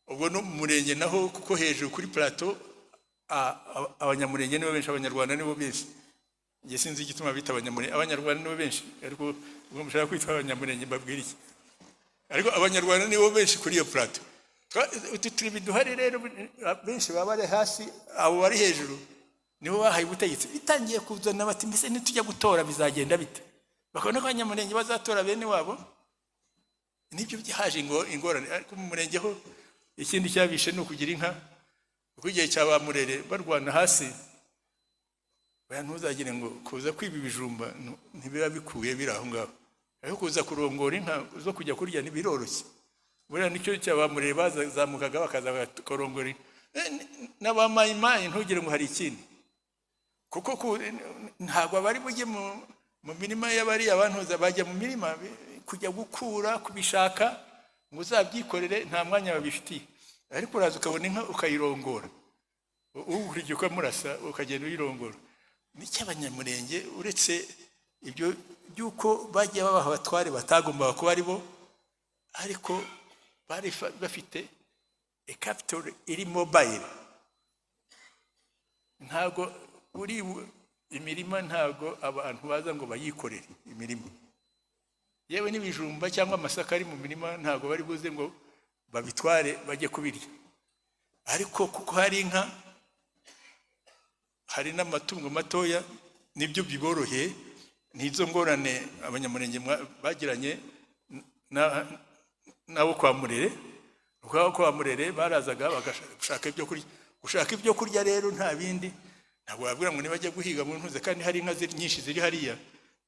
ubwo no mu Murenge naho, kuko hejuru kuri plateau Abanyamurenge nibo benshi, Abanyarwanda nibo benshi. Njye sinzi igituma bita Abanyamurenge, Abanyarwanda nibo benshi, ariko ubwo mushaka kwitwa Abanyamurenge mbabwira iki? Ariko Abanyarwanda nibo benshi kuri iyo plateau. Utu turibi duhari rero, benshi baba bari hasi, abo bari hejuru nibo bahaye ubutegetsi. Bitangiye kuzana bati: "Mbese nitujya gutora bizagenda bite?" Bakabona ko Abanyamurenge bazatora bene wabo, nibyo haje ingorane. Ariko mu Murenge ho ikindi cyabishe ni ukugira inka, kuko igihe cya ba Murere barwana hasi, oya, ntuzagire ngo kuza kwiba ibijumba ntibiba bikuye biri aho ngaho, ariko kuza kurongora inka zo kujya kurya ntibiroroshye. Buriya nicyo cya ba Murere bazamukaga, bakaza bakarongora inka. N'abamayimayi, ntugire ngo hari ikindi, kuko ntabwo bari bujye mu mirima y'abariya bantuza, bajya mu mirima kujya gukura kubishaka ngo uzabyikorere, nta mwanya babifitiye. Ariko uraza ukabona inka ukayirongora, ukurikiye ukamurasa, ukagenda uyirongora. Nicyo Abanyamurenge, uretse ibyo by'uko bagiye babaha abatware batagombaga kuba ari bo, ariko bari bafite a capital iri mobile. Ntabwo uri imirima, ntabwo abantu baza ngo bayikorere imirima, yewe n'ibijumba cyangwa amasaka ari mu mirima ntabwo bari buze ngo babitware bajye kubirya. Ariko kuko hari inka, hari n'amatungo matoya, nibyo biboroheye. N'izo ngorane Abanyamurenge bagiranye n'abo kwa Murere, kuko abo kwa Murere barazaga bagashaka ibyo kurya. Gushaka ibyo kurya rero nta bindi, ntabwo wabwira ngo nibajya guhiga mu ntuze kandi hari inka nyinshi ziri hariya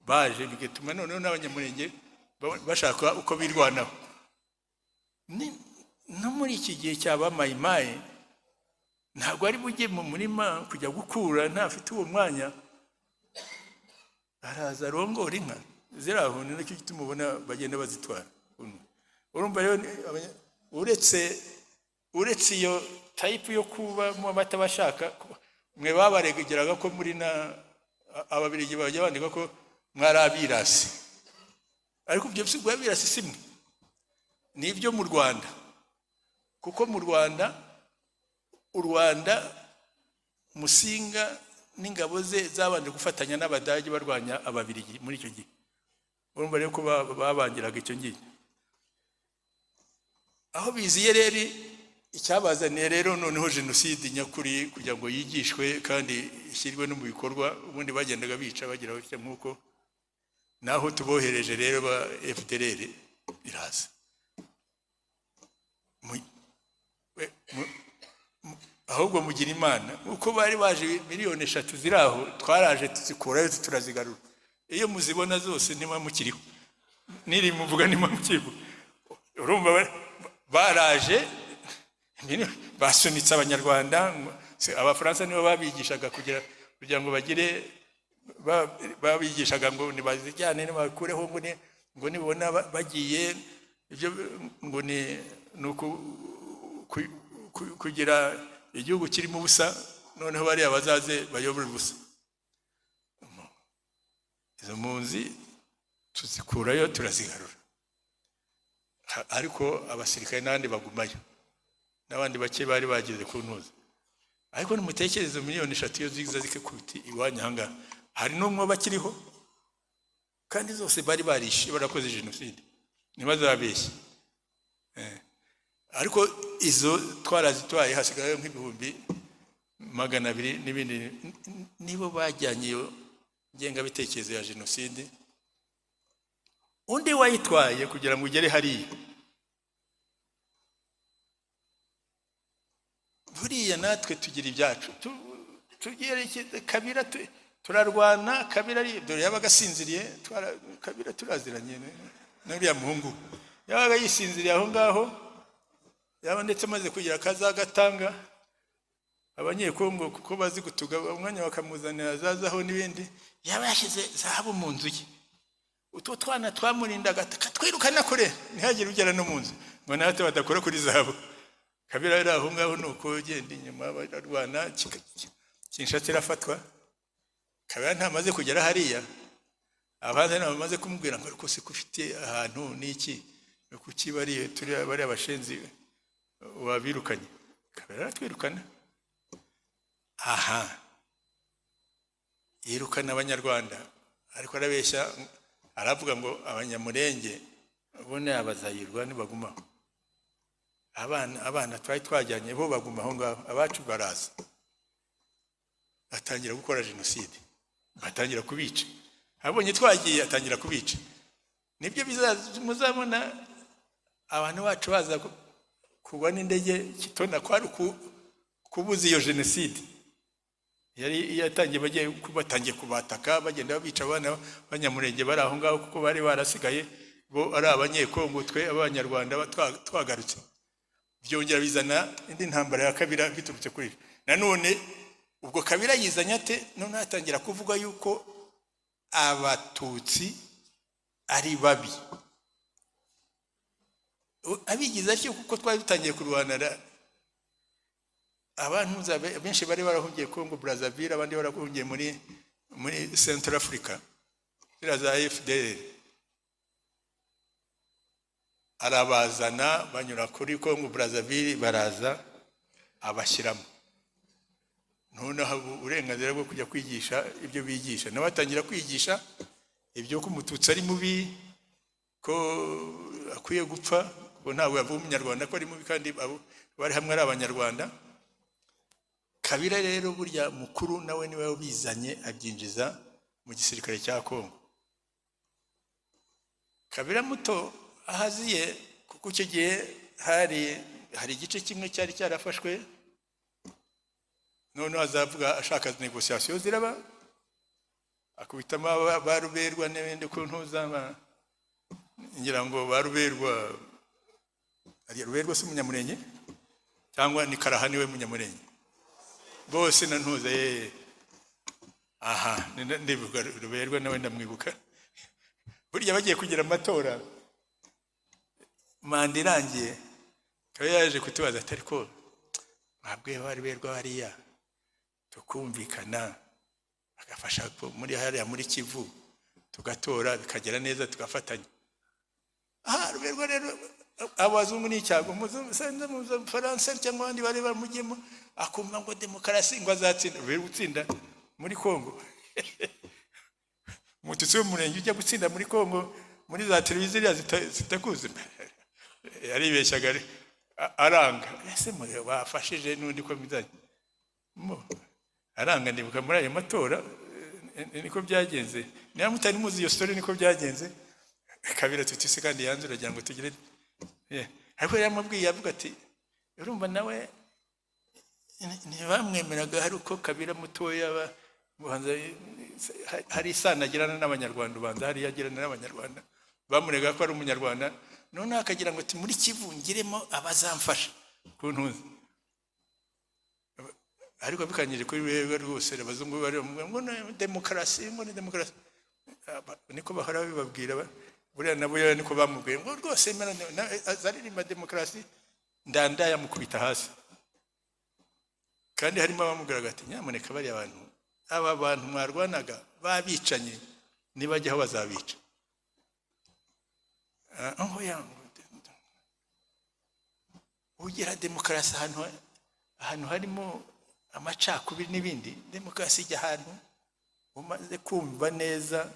baje, bigatuma noneho n'Abanyamurenge bashaka uko birwanaho. No muri iki gihe cya ba Mayimayi, ntabwo ari bujye mu murima kujya gukura, ntafite uwo mwanya, araza arongora inka ziri aho. Ni nacyo gituma ubona bagenda bazitwara. Urumva rero uretse iyo type yo kuba batabashaka, mwe babaregeraga ko muri na Ababirigi bajya bandika ko mwari abirasi, ariko ibyo si abirasi, si mwe, ni ibyo mu Rwanda, kuko mu Rwanda, u Rwanda, Musinga n'ingabo ze zabanje gufatanya n'Abadage barwanya Ababirigi muri icyo gihe. Urumva rero ko babangiraga icyo ngicyo. Aho biziye rero, icyabazaniye rero noneho jenoside nyakuri kugira ngo yigishwe kandi ishyirwe no mu bikorwa, ubundi bagendaga bica bagira batya nk'uko naho tubohereje rero ba FDLR iraza. Ahubwo mugira Imana uko bari baje 3 miliyoni ziri aho, twaraje tuzikurayo turazigarura. Iyo muzibona zose ntimuba mukiriho, niri muvuga ntimuba mukiriho. Urumva baraje basunitse Abanyarwanda, Abafaransa nibo babigishaga kugira ngo bagire, babigishaga ngo nibazijyane, nibakureho, ngo nibona bagiye ibyo ngo ni kugira igihugu kirimo ubusa, noneho bariya bazaze bayobore ubusa. Izo mpunzi tuzikurayo turazigarura, ariko abasirikare n'abandi bagumayo, n'abandi bake bari bageze ku ntuza. Ariko nimutekereze 3 miliyoni iyo ziza zikikubita iwanyu ahangaha, hari n'umwe bakiriho, kandi zose bari barishe, barakoze jenoside, ntibazabeshye. Ariko izo twarazitwaye, hasigaye nk'200,000 n'ibindi, nibo bajyanye iyo ngengabitekerezo ya jenoside. Undi wayitwaye kugira ngo ugere hariya, buriya natwe tugira ibyacu. Tugerekeze Kabila, turarwana. Kabila ari dore yabaga asinziriye, Kabila turaziranye n'uriya muhungu, yabaga yisinziriye aho ngaho, yaba ndetse amaze kugira akazagatanga Abanyekongo kuko bazi gutuga umwanya, bakamuzanira zazaho n'ibindi, yaba yashyize zahabu mu nzu ye, utwo twana twamurindaga tukatwirukana kure, ntihagire ugera no mu nzu ngo natwe badakora kuri zahabu. Kabila yari aho ngaho, ni uko ugenda inyuma bararwana, Kinshasa irafatwa. Kabila ntamaze kugera hariya. Abandi nabo bamaze kumubwira ngo: "Ariko se ko ufite ahantu n'iki, kuki bari turi bari abashenzi wabirukanye?" Kabera aratwirukana. Aha yirukana Abanyarwanda, ariko arabeshya, aravuga ngo Abanyamurenge bo ni Abazayirwa, nibagumaho. Abana twari twajyanye bo baguma aho ngaho, abacu baraza atangira gukora jenoside, batangira kubica. Abonye twagiye atangira kubica. Nibyo bizaza, muzabona abantu bacu baza kugwa n'indege Kitona, kwari kubuza iyo jenoside yari yatangiye. Bagiye batangiye kubataka, bagenda babica abana b'Abanyamurenge bari aho ngaho, kuko bari barasigaye bo ari Abanyekongo, twe Abanyarwanda twagarutse. Byongera bizana indi ntambara ya Kabira biturutse kuri ibyo. Nanone ubwo Kabira yizanye ate? None atangira kuvuga yuko Abatutsi ari babi. Abigize atyo kuko twari dutangiye kurwanira abantu benshi bari barahungiye Congo Brazzaville, abandi barahungiye muri Central Africa, ziriya za FDLR. Arabazana, banyura kuri Congo Brazzaville, baraza abashyiramo. Noneho haba uburenganzira bwo kujya kwigisha ibyo bigisha, nawe atangira kwigisha ibyo ko Umututsi ari mubi, ko akwiye gupfa. Ngo ntabwo yavuga Umunyarwanda ko ari mubi, kandi abo bari hamwe ari Abanyarwanda. Kabira rero burya mukuru nawe niwe wabizanye, abyinjiza mu gisirikare cya Kongo. Kabira muto ahaziye, kuko icyo gihe hari igice kimwe cyari cyarafashwe. Noneho azavuga ashaka négociation ziraba, akubitamo ba Ruberwa n'ibindi ku ntuzaba. Ngira ngo ba Ruberwa, ari Ruberwa si Umunyamurenge, cyangwa ni Karaha niwe Munyamurenge bose na ntuza ye. Aha ndibuka Ruberwa nawe, ndamwibuka. Burya bagiye kugira amatora, manda irangiye, akaba yaje kutubaza ati: "Ariko mwabwiye ba Ruberwa hariya tukumvikana, bagafasha muri hariya muri Kivu, tugatora bikagera neza, tugafatanya?" Aha Ruberwa rero, abazungu ni icyago, Umufaransa cyangwa abandi bari baramugiyemo, akumva ngo demokarasi, ngo azatsinda. Ruberwa utsinda muri Kongo, Umututsi w'Umurenge ujya gutsinda muri Kongo muri za televiziyo zitakuzi, yaribeshyaga, aranga. Ese bafashije n'undi ko bizanye aranga? Ndibuka muri ayo matora niko byagenze. Niba mutari muzi iyo story, niko byagenze. Kabira tuti: "Se kandi yanze, uragira ngo tugire?" Ariko yaramubwiye, avuga ati: "Urumva nawe ntibamwemeraga." Hari uko Kabira mutoya hari isano agirana n'Abanyarwanda, ubanza hariya agirana n'Abanyarwanda, bamurega ko ari Umunyarwanda. Noneho akagira ngo ati: "Muri Kivu ngiremo abazamfasha ku ntuzi." Ariko bikanyije kuri wewe rwose, abazungu bari ngo ni demokarasi, ngo ni demokarasi, niko bahora babibabwira. Buriya nabo niko bamubwiye ngo rwose azaririmba demokarasi. Ndanda yamukubita hasi. Kandi harimo abamubwiraga ati: "Nyamuneka, bariya bantu, aba bantu mwarwanaga babicanye, nibajyaho bazabica." Oya, ugira demokarasi ahantu harimo amacakubiri n'ibindi. Demokarasi ijya ahantu umaze kumva neza,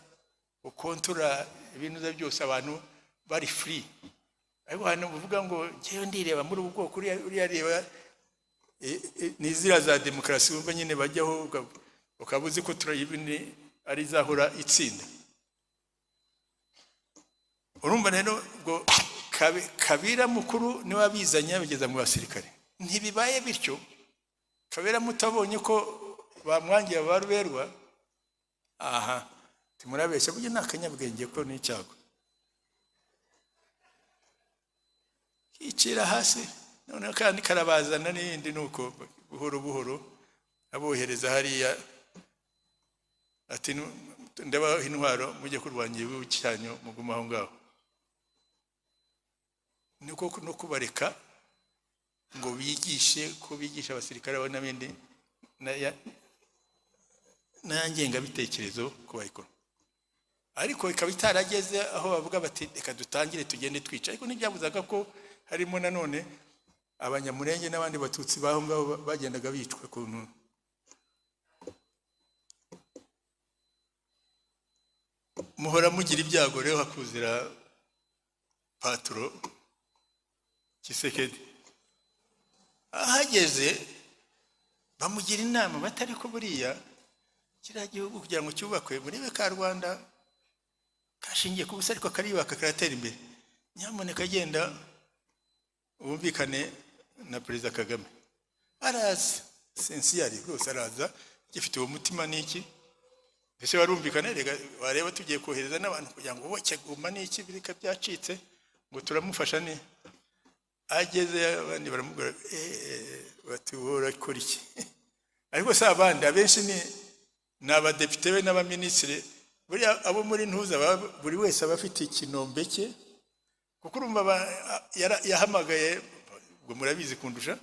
ukontora ibintu byose, abantu bari free. Ariko ahantu uvuga ngo ngewe ndireba muri ubu bwoko, uriya reba, ni ziriya za demokarasi wumva nyine bajyaho, ukaba uzi ko turayibini ari izahora itsinda. Urumva rero ubwo Kabira mukuru niwe abizanye, abigeza mu basirikare. Ntibibaye bityo, Kabira muto abonye ko bamwangiye ba Ruberwa, aha timurabeshya, burya ni akanyabwenge ko ni icyago, kicira hasi. Noneho kandi karabazana n'iyindi, ni uko buhoro buhoro abohereza hariya, ati: "Ndabaha intwaro, mujye kurwanya igihugu cyanyu, mugume aho ngaho." Niko no kubareka ngo bigishe, ko bigisha abasirikare abo n'abindi n'aya ngengabitekerezo ko bayikora. Ariko ikaba itarageze aho bavuga bati: "Reka dutangire tugende twica." Ariko ntibyabuzaga ko harimo nanone Abanyamurenge n'abandi Batutsi baho ngaho bagendaga bicwa kuntu. Muhora mugira ibyago rero, hakuzira paturo Tshisekedi. Ahageze bamugira inama batari ko buriya kiriya gihugu kugira ngo cyubakwe, murebe ka Rwanda kashingiye ku busa, ariko kariyubaka, karatera imbere. Nyamuneka agenda wumvikane na Perezida Kagame. Araza sensiyari rwose, araza gifite uwo mutima n'iki, mbese barumvikana. Rega wareba tugiye kohereza n'abantu kugira ngo bubake Goma n'iki, bireka byacitse ngo turamufasha. Ni ageze abandi baramubwira bati: "Wowe urakora iki?" Ariko si abandi, abenshi ni abadepite be n'abaminisitiri. Buriya abo muri ntuza buri wese aba afite ikinombe cye, kuko urumva yahamagaye, ubwo murabizi kundusha,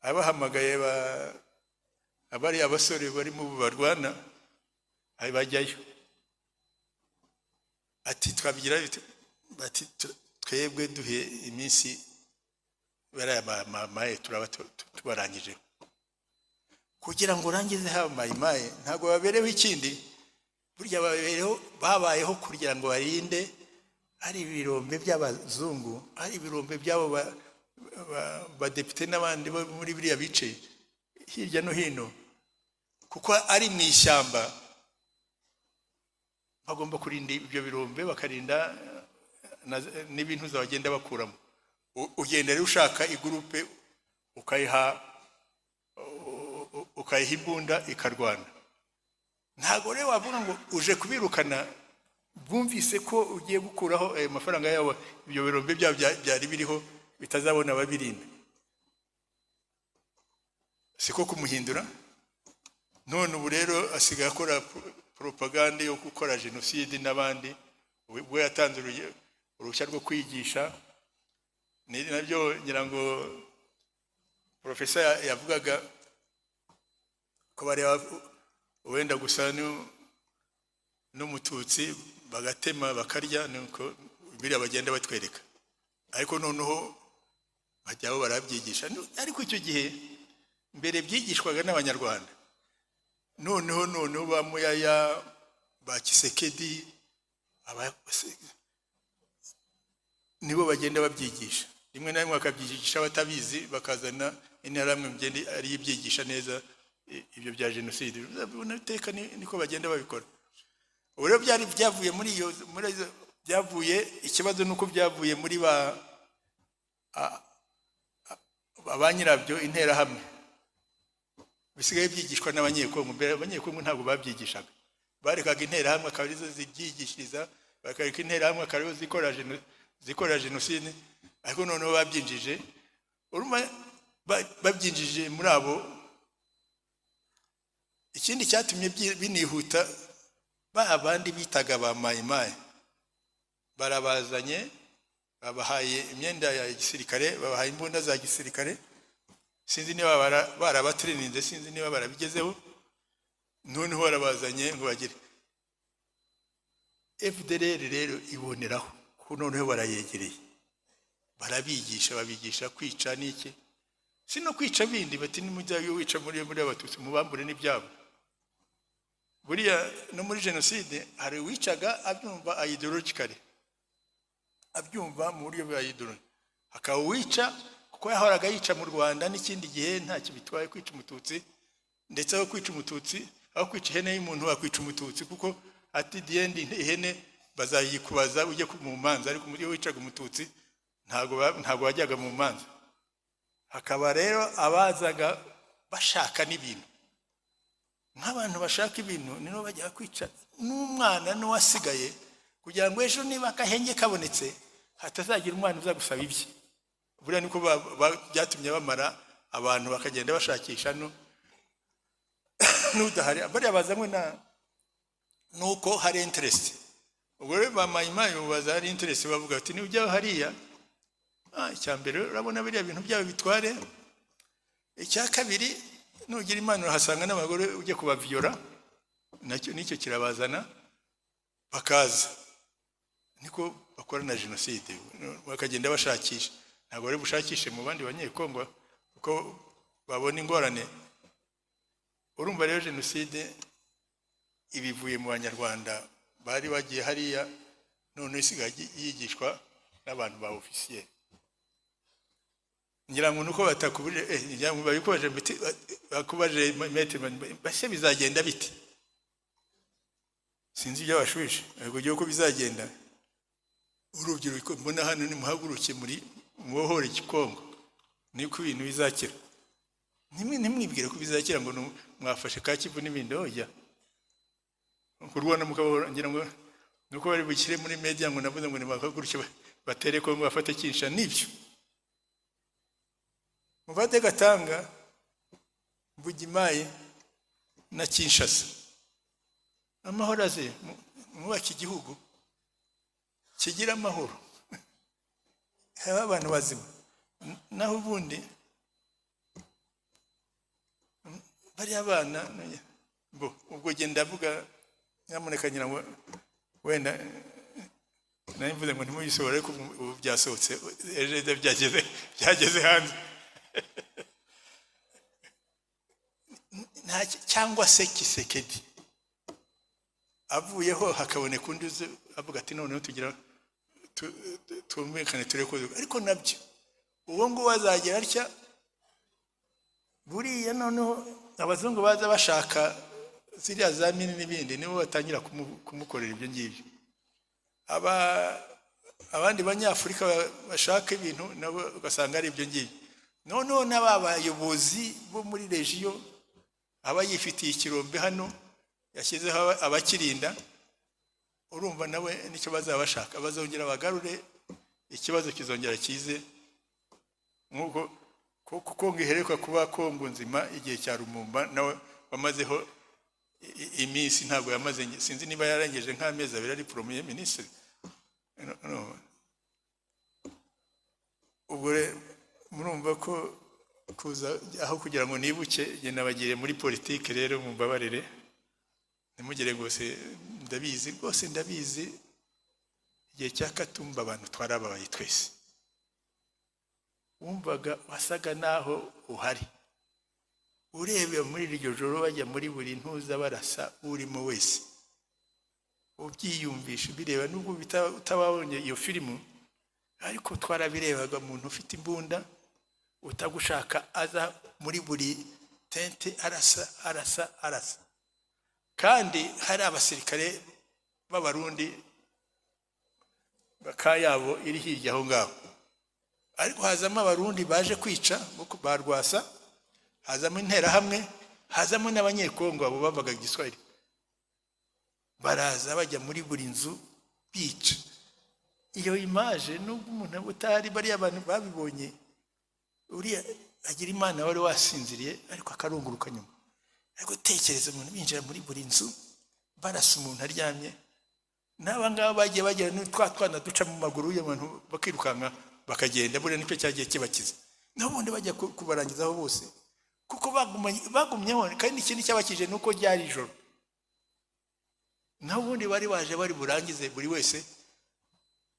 abahamagaye abari abasore barimo barwana bajyayo, ati: "Twabigira bite?" Bati: "Twebwe duhe iminsi, bariya mayimayi turaba tubarangije." Kugira ngo urangize haba mayimayi, ntabwo babereho ikindi. Burya babereho, babayeho kugira ngo barinde ari ibirombe by'abazungu, ari ibirombe by'abo badepite n'abandi bo muri biriya bice hirya no hino, kuko ari mu ishyamba. Bagomba kurinda ibyo birombe, bakarinda n'ibintu bagenda bakuramo. Ugenda rero ushaka igurupe, ukayiha imbunda ikarwana. Ntabwo rero wavuga ngo uje kubirukana, bumvise ko ugiye gukuraho ayo mafaranga yabo, ibyo birombe byabo byari biriho bitazabona ababirinda. Siko kumuhindura. None ubu rero asigaye akora propagande yo gukora jenoside n'abandi. Ubwo yatanze uruhushya rwo kwigisha, ni nabyo ngira ngo profesa yavugaga ko bareba wenda gusa n'Umututsi bagatema bakarya. Nuko biriya bagenda batwereka, ariko noneho bajyaho barabyigisha. Ariko icyo gihe mbere byigishwaga n'Abanyarwanda. Noneho ba Muyaya, ba Tshisekedi, nibo bagenda babyigisha. Rimwe na rimwe bakabyigisha batabizi, bakazana interahamwe mugende ariyo ibyigisha neza ibyo bya jenoside. Uzabibona iteka niko bagenda babikora. Ubu rero byari byavuye muri izo byavuye. Ikibazo ni uko byavuye muri ba nyirabyo, interahamwe. Bisigaye byigishwa n'Abanyekongo. Mbere Abanyekongo ntabwo babyigishaga, barekaga interahamwe akaba arizo zibyigishiriza, bakareka interahamwe akaba arizo zikora jenoside. Ariko noneho babyinjije, urumva babyinjije muri abo. Ikindi cyatumye binihuta, ba bandi bitaga ba mayimayi barabazanye, babahaye imyenda ya gisirikare, babahaye imbunda za gisirikare. Sinzi niba barabatirininze, sinzi niba barabigezeho. Noneho barabazanye ngo bagire FDLR. Rero iboneraho kuko noneho barayegereye, barabigisha, babigisha kwica n'iki, si no kwica bindi. Bati: "Nimujyayo wica muri Abatutsi, mubambure n'ibyabo." Buriya no muri jenoside hari uwicaga abyumva ideologically, abyumva mu buryo bwa ideology, hakaba uwica kuko yahoraga yica mu Rwanda n'ikindi gihe ntacyo bitwaye kwica Umututsi. Ndetse aho kwica Umututsi, aho kwica ihene y'umuntu, wakwica Umututsi, kuko ati the end ihene bazayikubaza ujye mu manza. Ariko iyo wicaga Umututsi ntabwo wajyaga mu manza. Hakaba rero abazaga bashaka n'ibintu, nk'abantu bashaka ibintu, nibo bajya kwica n'umwana n'uwasigaye, kugira ngo ejo niba akahenge kabonetse hatazagira umwana uza gusaba ibye. Buriya niko byatumye bamara abantu, bakagenda bashakisha no n'udahari. Bariya bazanywe na nuko hari interest. Ubwo rero ba mayimayi baza hari interest, bavuga bati: "Nujya hariya, icya mbere urabona biriya bintu byabo bitware, icya kabiri nugira Imana urahasanga n'abagore ujye kubaviyora." Nacyo nicyo kirabazana. Bakaza niko bakora na jenoside, bakagenda bashakisha. Ntabwo bari bushakishe mu bandi Banyekongo kuko babona ingorane. Urumva rero, jenoside ibivuye mu Banyarwanda bari bagiye hariya, none isigaye yigishwa n'abantu ba ofisiye. Ngira ngo nuko batakubuje, ngira ngo babikubaje, bakubaje maître, base bizagenda bite? Sinzi ibyo bashubije, ariko ugiye uko bizagenda. Urubyiruko mbona hano, nimuhaguruke muri mubohore igikongo, niko ibintu bizakira. Ntimwibwire ko bizakira ngo mwafashe ka Kivu n'ibindi. Oya, kurwana mukabohora. Ngira ngo nuko bari bukire muri media ngo navuze ngo nibahaguruke batere Kongo, bafate Kinshasa. Nibyo, mufate Katanga, Mbujimayi na Kinshasa, amahoro aze, mwubake igihugu kigira amahoro, haba abantu bazima. Naho ubundi bariya bana bo, ubwo genda ndavuga, nyamuneka, ngira ngo wenda nari mvuze ngo ntimubisohore, ariko ubu byasohotse, ejo byageze hanze. Cyangwa se Tshisekedi avuyeho hakaboneka undi uzi avuga ati noneho tugira twumvikane tureke, ariko nabyo uwo nguwo azagera atya. Buriya noneho abazungu baza bashaka ziriya za mine n'ibindi, nibo batangira kumukorera ibyo ngibyo. Aba abandi Banyafurika bashaka ibintu nabo ugasanga ari ibyo ngibyo. Noneho n'aba bayobozi bo muri région, aba yifitiye ikirombe hano yashyizeho abakirinda, urumva nawe nicyo bazaba bashaka. Bazongera bagarure ikibazo, kizongera kize nk'uko Kongo iheruka kuba Kongo nzima igihe cya Lumumba, nawe wamazeho iminsi, ntabwo yamaze, sinzi niba yarengeje nk'amezi 2 ari premier ministre. No. Ubwo murumva ko kuza aho kugira ngo nibuke njye nabagiriye muri politike. Rero mumbabarire, ntimugire ngo se ndabizi rwose. Ndabizi, igihe cya Katumba abantu twarababaye twese. Wumvaga wasaga naho uhari, urebe muri iryo joro bajya muri buri ntuza barasa urimo wese, ubyiyumvisha ubireba, nubwo utababonye iyo filimu, ariko twarabirebaga. Umuntu ufite imbunda utagushaka aza muri buri tente arasa, arasa, arasa, kandi hari abasirikare b'Abarundi bakayabo iri hirya aho ngaho. Ariko hazamo Abarundi baje kwica ba Rwasa, hazamo Interahamwe, hazamo n'Abanyekongo, abo bavugaga Igiswahili, baraza bajya muri buri nzu bica. Iyo image, nubwo umuntu utari, bariya bantu babibonye, uriya agira Imana wari wasinziriye ariko akarunguruka nyuma. Ariko tekereza umuntu binjira muri buri nzu barasa umuntu aryamye, n'aba ngaba bagiye bagira twa twana duca mu maguru y'abantu bakirukanka bakagenda. Buriya nicyo cyagiye kibakiza, n'ubundi bajya kubarangizaho bose, kuko bagumyeho. Kandi ikindi cyabakije ni uko ryari ijoro, naho ubundi bari baje bari burangize buri wese.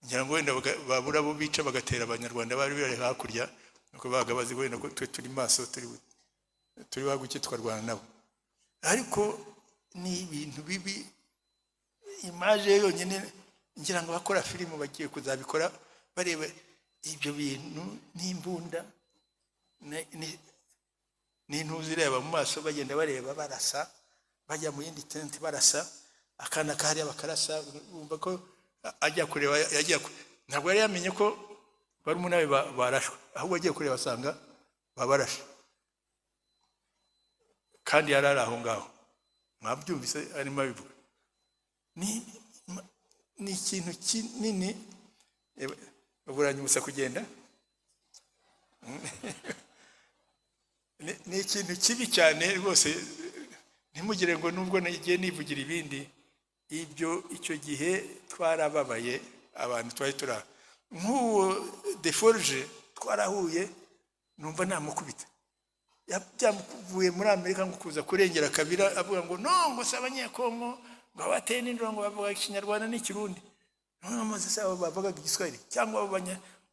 Ngira ngo wenda babura abo bica bagatera Abanyarwanda bari bari hakurya, nuko babaga bazi wenda ko twe turi maso, turi buhaguke tukarwana nabo. Ariko ni ibintu bibi. Image yonyine, ngira ngo abakora filimu bagiye kuzabikora bareba ibyo bintu n'imbunda n'intuzi ireba mu maso, bagenda bareba barasa, bajya mu yindi tente barasa, akana kariya bakarasa. Bumva ko ajya kureba, yagiye ntabwo yari yamenye ko barumuna be barashwe, ahubwo agiye kureba asanga babarashe, kandi yari ari aho ngaho. Mwabyumvise arimo abivuga. Ni ikintu kinini. Buranyibutsa kugenda. Ni ikintu kibi cyane rwose. Ntimugire ngo nubwo nagiye nivugira ibindi, ibyo icyo gihe twarababaye. Abantu twari turi aho, nk'uwo Deforge twarahuye, numva namukubita. Byamuvuye muri Amerika ngo kuza kurengera Kabila, avuga ngo no, ngo si Abanyekongo, ngo Ngo abateye n'induru, ngo bavuga Ikinyarwanda n'Ikirundi. None maze se abo bavugaga Igiswahili cyangwa abo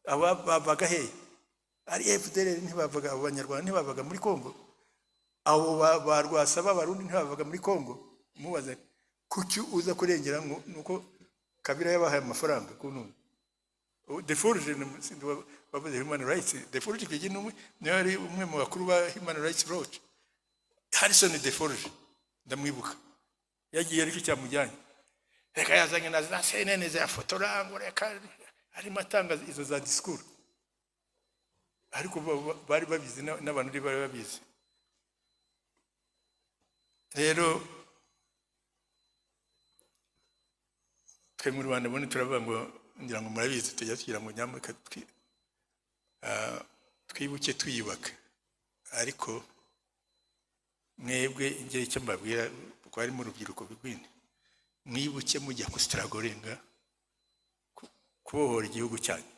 aba bavaga hehe? Ari FDLR ntibavaga, abo Banyarwanda ntibavaga muri Kongo? Abo ba Rwasa b'Abarundi ntibavaga muri Kongo? Mubaze kuki uza kurengera, ngo nuko Kabila yabahaye amafaranga kuntu Deforge bavuze human rights. Deforge icyo gihe niwe yari umwe mu bakuru ba Human Rights Watch, Harrison Deforge, ndamwibuka. Yagiye aricyo cyamujyanye. Reka yazanye na za CNN ziyafotora, ngo reka arimo atanga izo za discours, ariko bari babizi, n'abantu bari babizi. Rero twe mu Rwanda ubundi turavuga ngo, ngira ngo murabizi, tujya tugira ngo nyamuneka twibuke twiyubaka. Ariko mwebwe igihe icyo mbabwira, kuko harimo urubyiruko rw'indi, mwibuke mujya kustrugglinga kubohora igihugu cyanyu.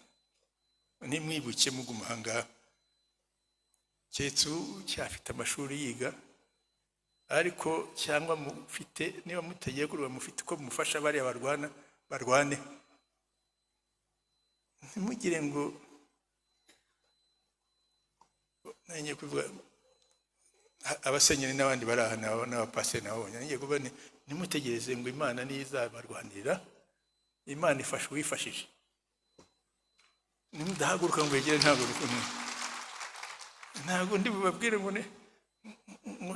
Ntimwibuke muguma aha ngaha, keretse ucyafite amashuri yiga, ariko cyangwa mufite, niba mutagiye kurwa, mufite uko mufasha bariya barwana, barwane. Ntimugire ngo nanjye kuvuga abasenyeri n'abandi bari aha n'abapasiteri nabo ngiye kuvuga nti ntimutegereze ngo Imana niyo izabarwanirira. Imana ifasha uwifashije. Nimudahaguruka ngo wegere, ntabwo bikomeye, ntabwo ndi bubabwire ngo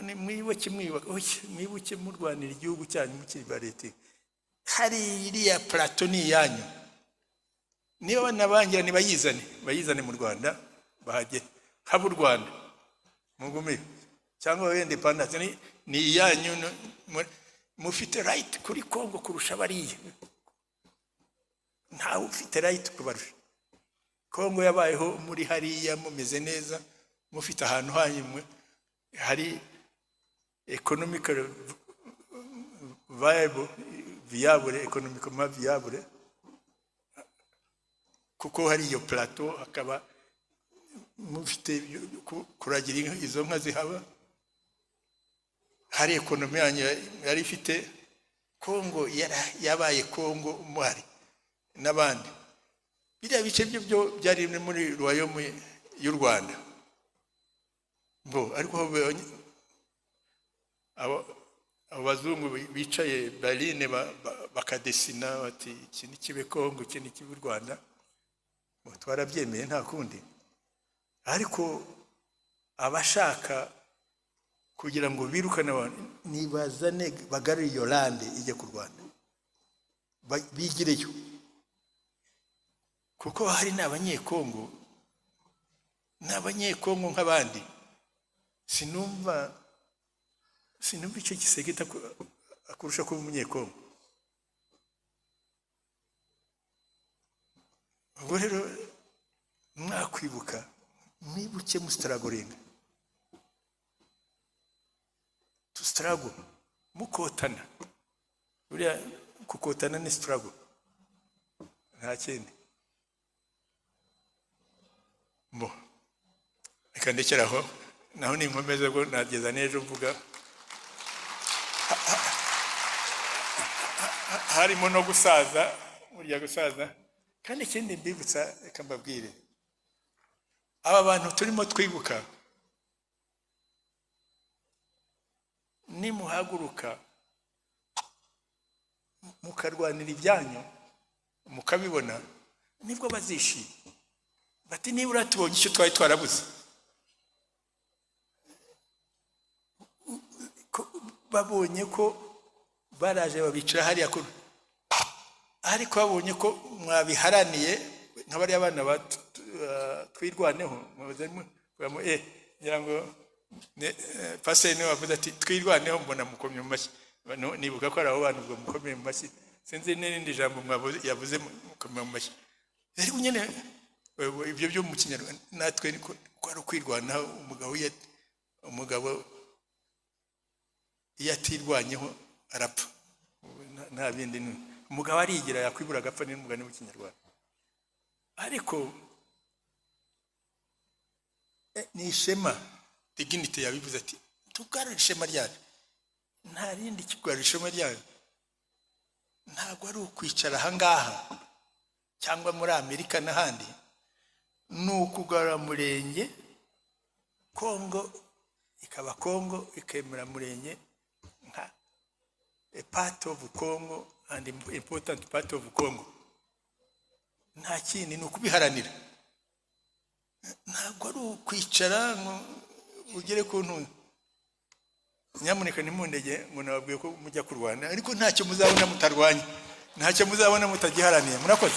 ni mwibuke mwiyubaka. Oya, mwibuke murwanira igihugu cyanyu mukiri ba leta. Hari iriya plateau ni iyanyu. Niba banabangira, nibayizane, bayizane mu Rwanda, bahagere, haba u Rwanda, mugume cyangwa babe independence. Ni iyanyu. Mufite right kuri Congo kurusha bariya. Ntawe ufite right kubarusha. Congo yabayeho muri hariya mumeze neza, mufite ahantu hanyu hari economical viable, viable, economically viable, kuko hari iyo plateau, hakaba mufite kuragira izo nka zihaba, hari economy yanyu yari ifite. Kongo yabaye Kongo muhari n'abandi. Biriya bice byo byo byari muri royaume y'u Rwanda bo, ariko aho abo bazungu bicaye Berlin bakadessina bati iki ni kibe Kongo, iki ni kibe u Rwanda. Bo twarabyemeye, nta kundi. Ariko abashaka kugira ngo birukane abantu, nibazane bagarure iyo land ijya ku Rwanda, bigireyo, kuko hari n'Abanyekongo, ni Abanyekongo nk'abandi. Sinumva icyo Tshisekedi akurusha kuba Umunyekongo. Ubwo rero mwakwibuka, mwibuke mustrugglinga, to struggle, mukotana. Buriya kukotana ni struggle, nta kindi. Bo reka ndekere aho, naho ninkomeza bwo nageza n'ejo mvuga. Harimo no gusaza, burya gusaza. Kandi ikindi mbibutsa, reka mbabwire, aba bantu turimo twibuka, nimuhaguruka mukarwanira ibyanyu mukabibona, nibwo bazishima, bati nibura tubonye icyo twari twarabuze. Ko babonye ko baraje babicara hariya kuri, ariko babonye ko mwabiharaniye nka bariya bana ba Twirwaneho, mubaze ngira ngo pasiteri niwe wavuze ati "Twirwaneho", mbona mukomye mu mashyi. Nibuka ko ari abo bana, ubwo mukomeye mu mashyi. Sinzi n'irindi jambo yavuze, mukomeye mu mashyi. Ariko nyine ibyo byo mu Kinyarwanda natwe niko ko ari ukwirwanaho. Umugabo iyo atirwanyeho arapfa. Nta bindi, ni umugabo arigira, yakwibura agapfa, ni n'umugani w'Ikinyarwanda. Ariko ni ishema, dignity. Yabivuze ati tugarure ishema ryacu. Nta rindi kigarura ishema ryayo. Ntabwo ari ukwicara ahangaha cyangwa muri Amerika n'ahandi, ni ukugarura Murenge, Kongo ikaba Kongo, ikemera Murenge nka a part of Congo and important part of Congo. Nta kindi, ni ukubiharanira. Ntabwo ari ukwicara ngo ugere ku ntunzi. Nyamuneka ntimundege ngo nababwiye ko mujya kurwana, ariko ntacyo muzabona mutarwanya, ntacyo muzabona mutagiharaniye. Murakoze.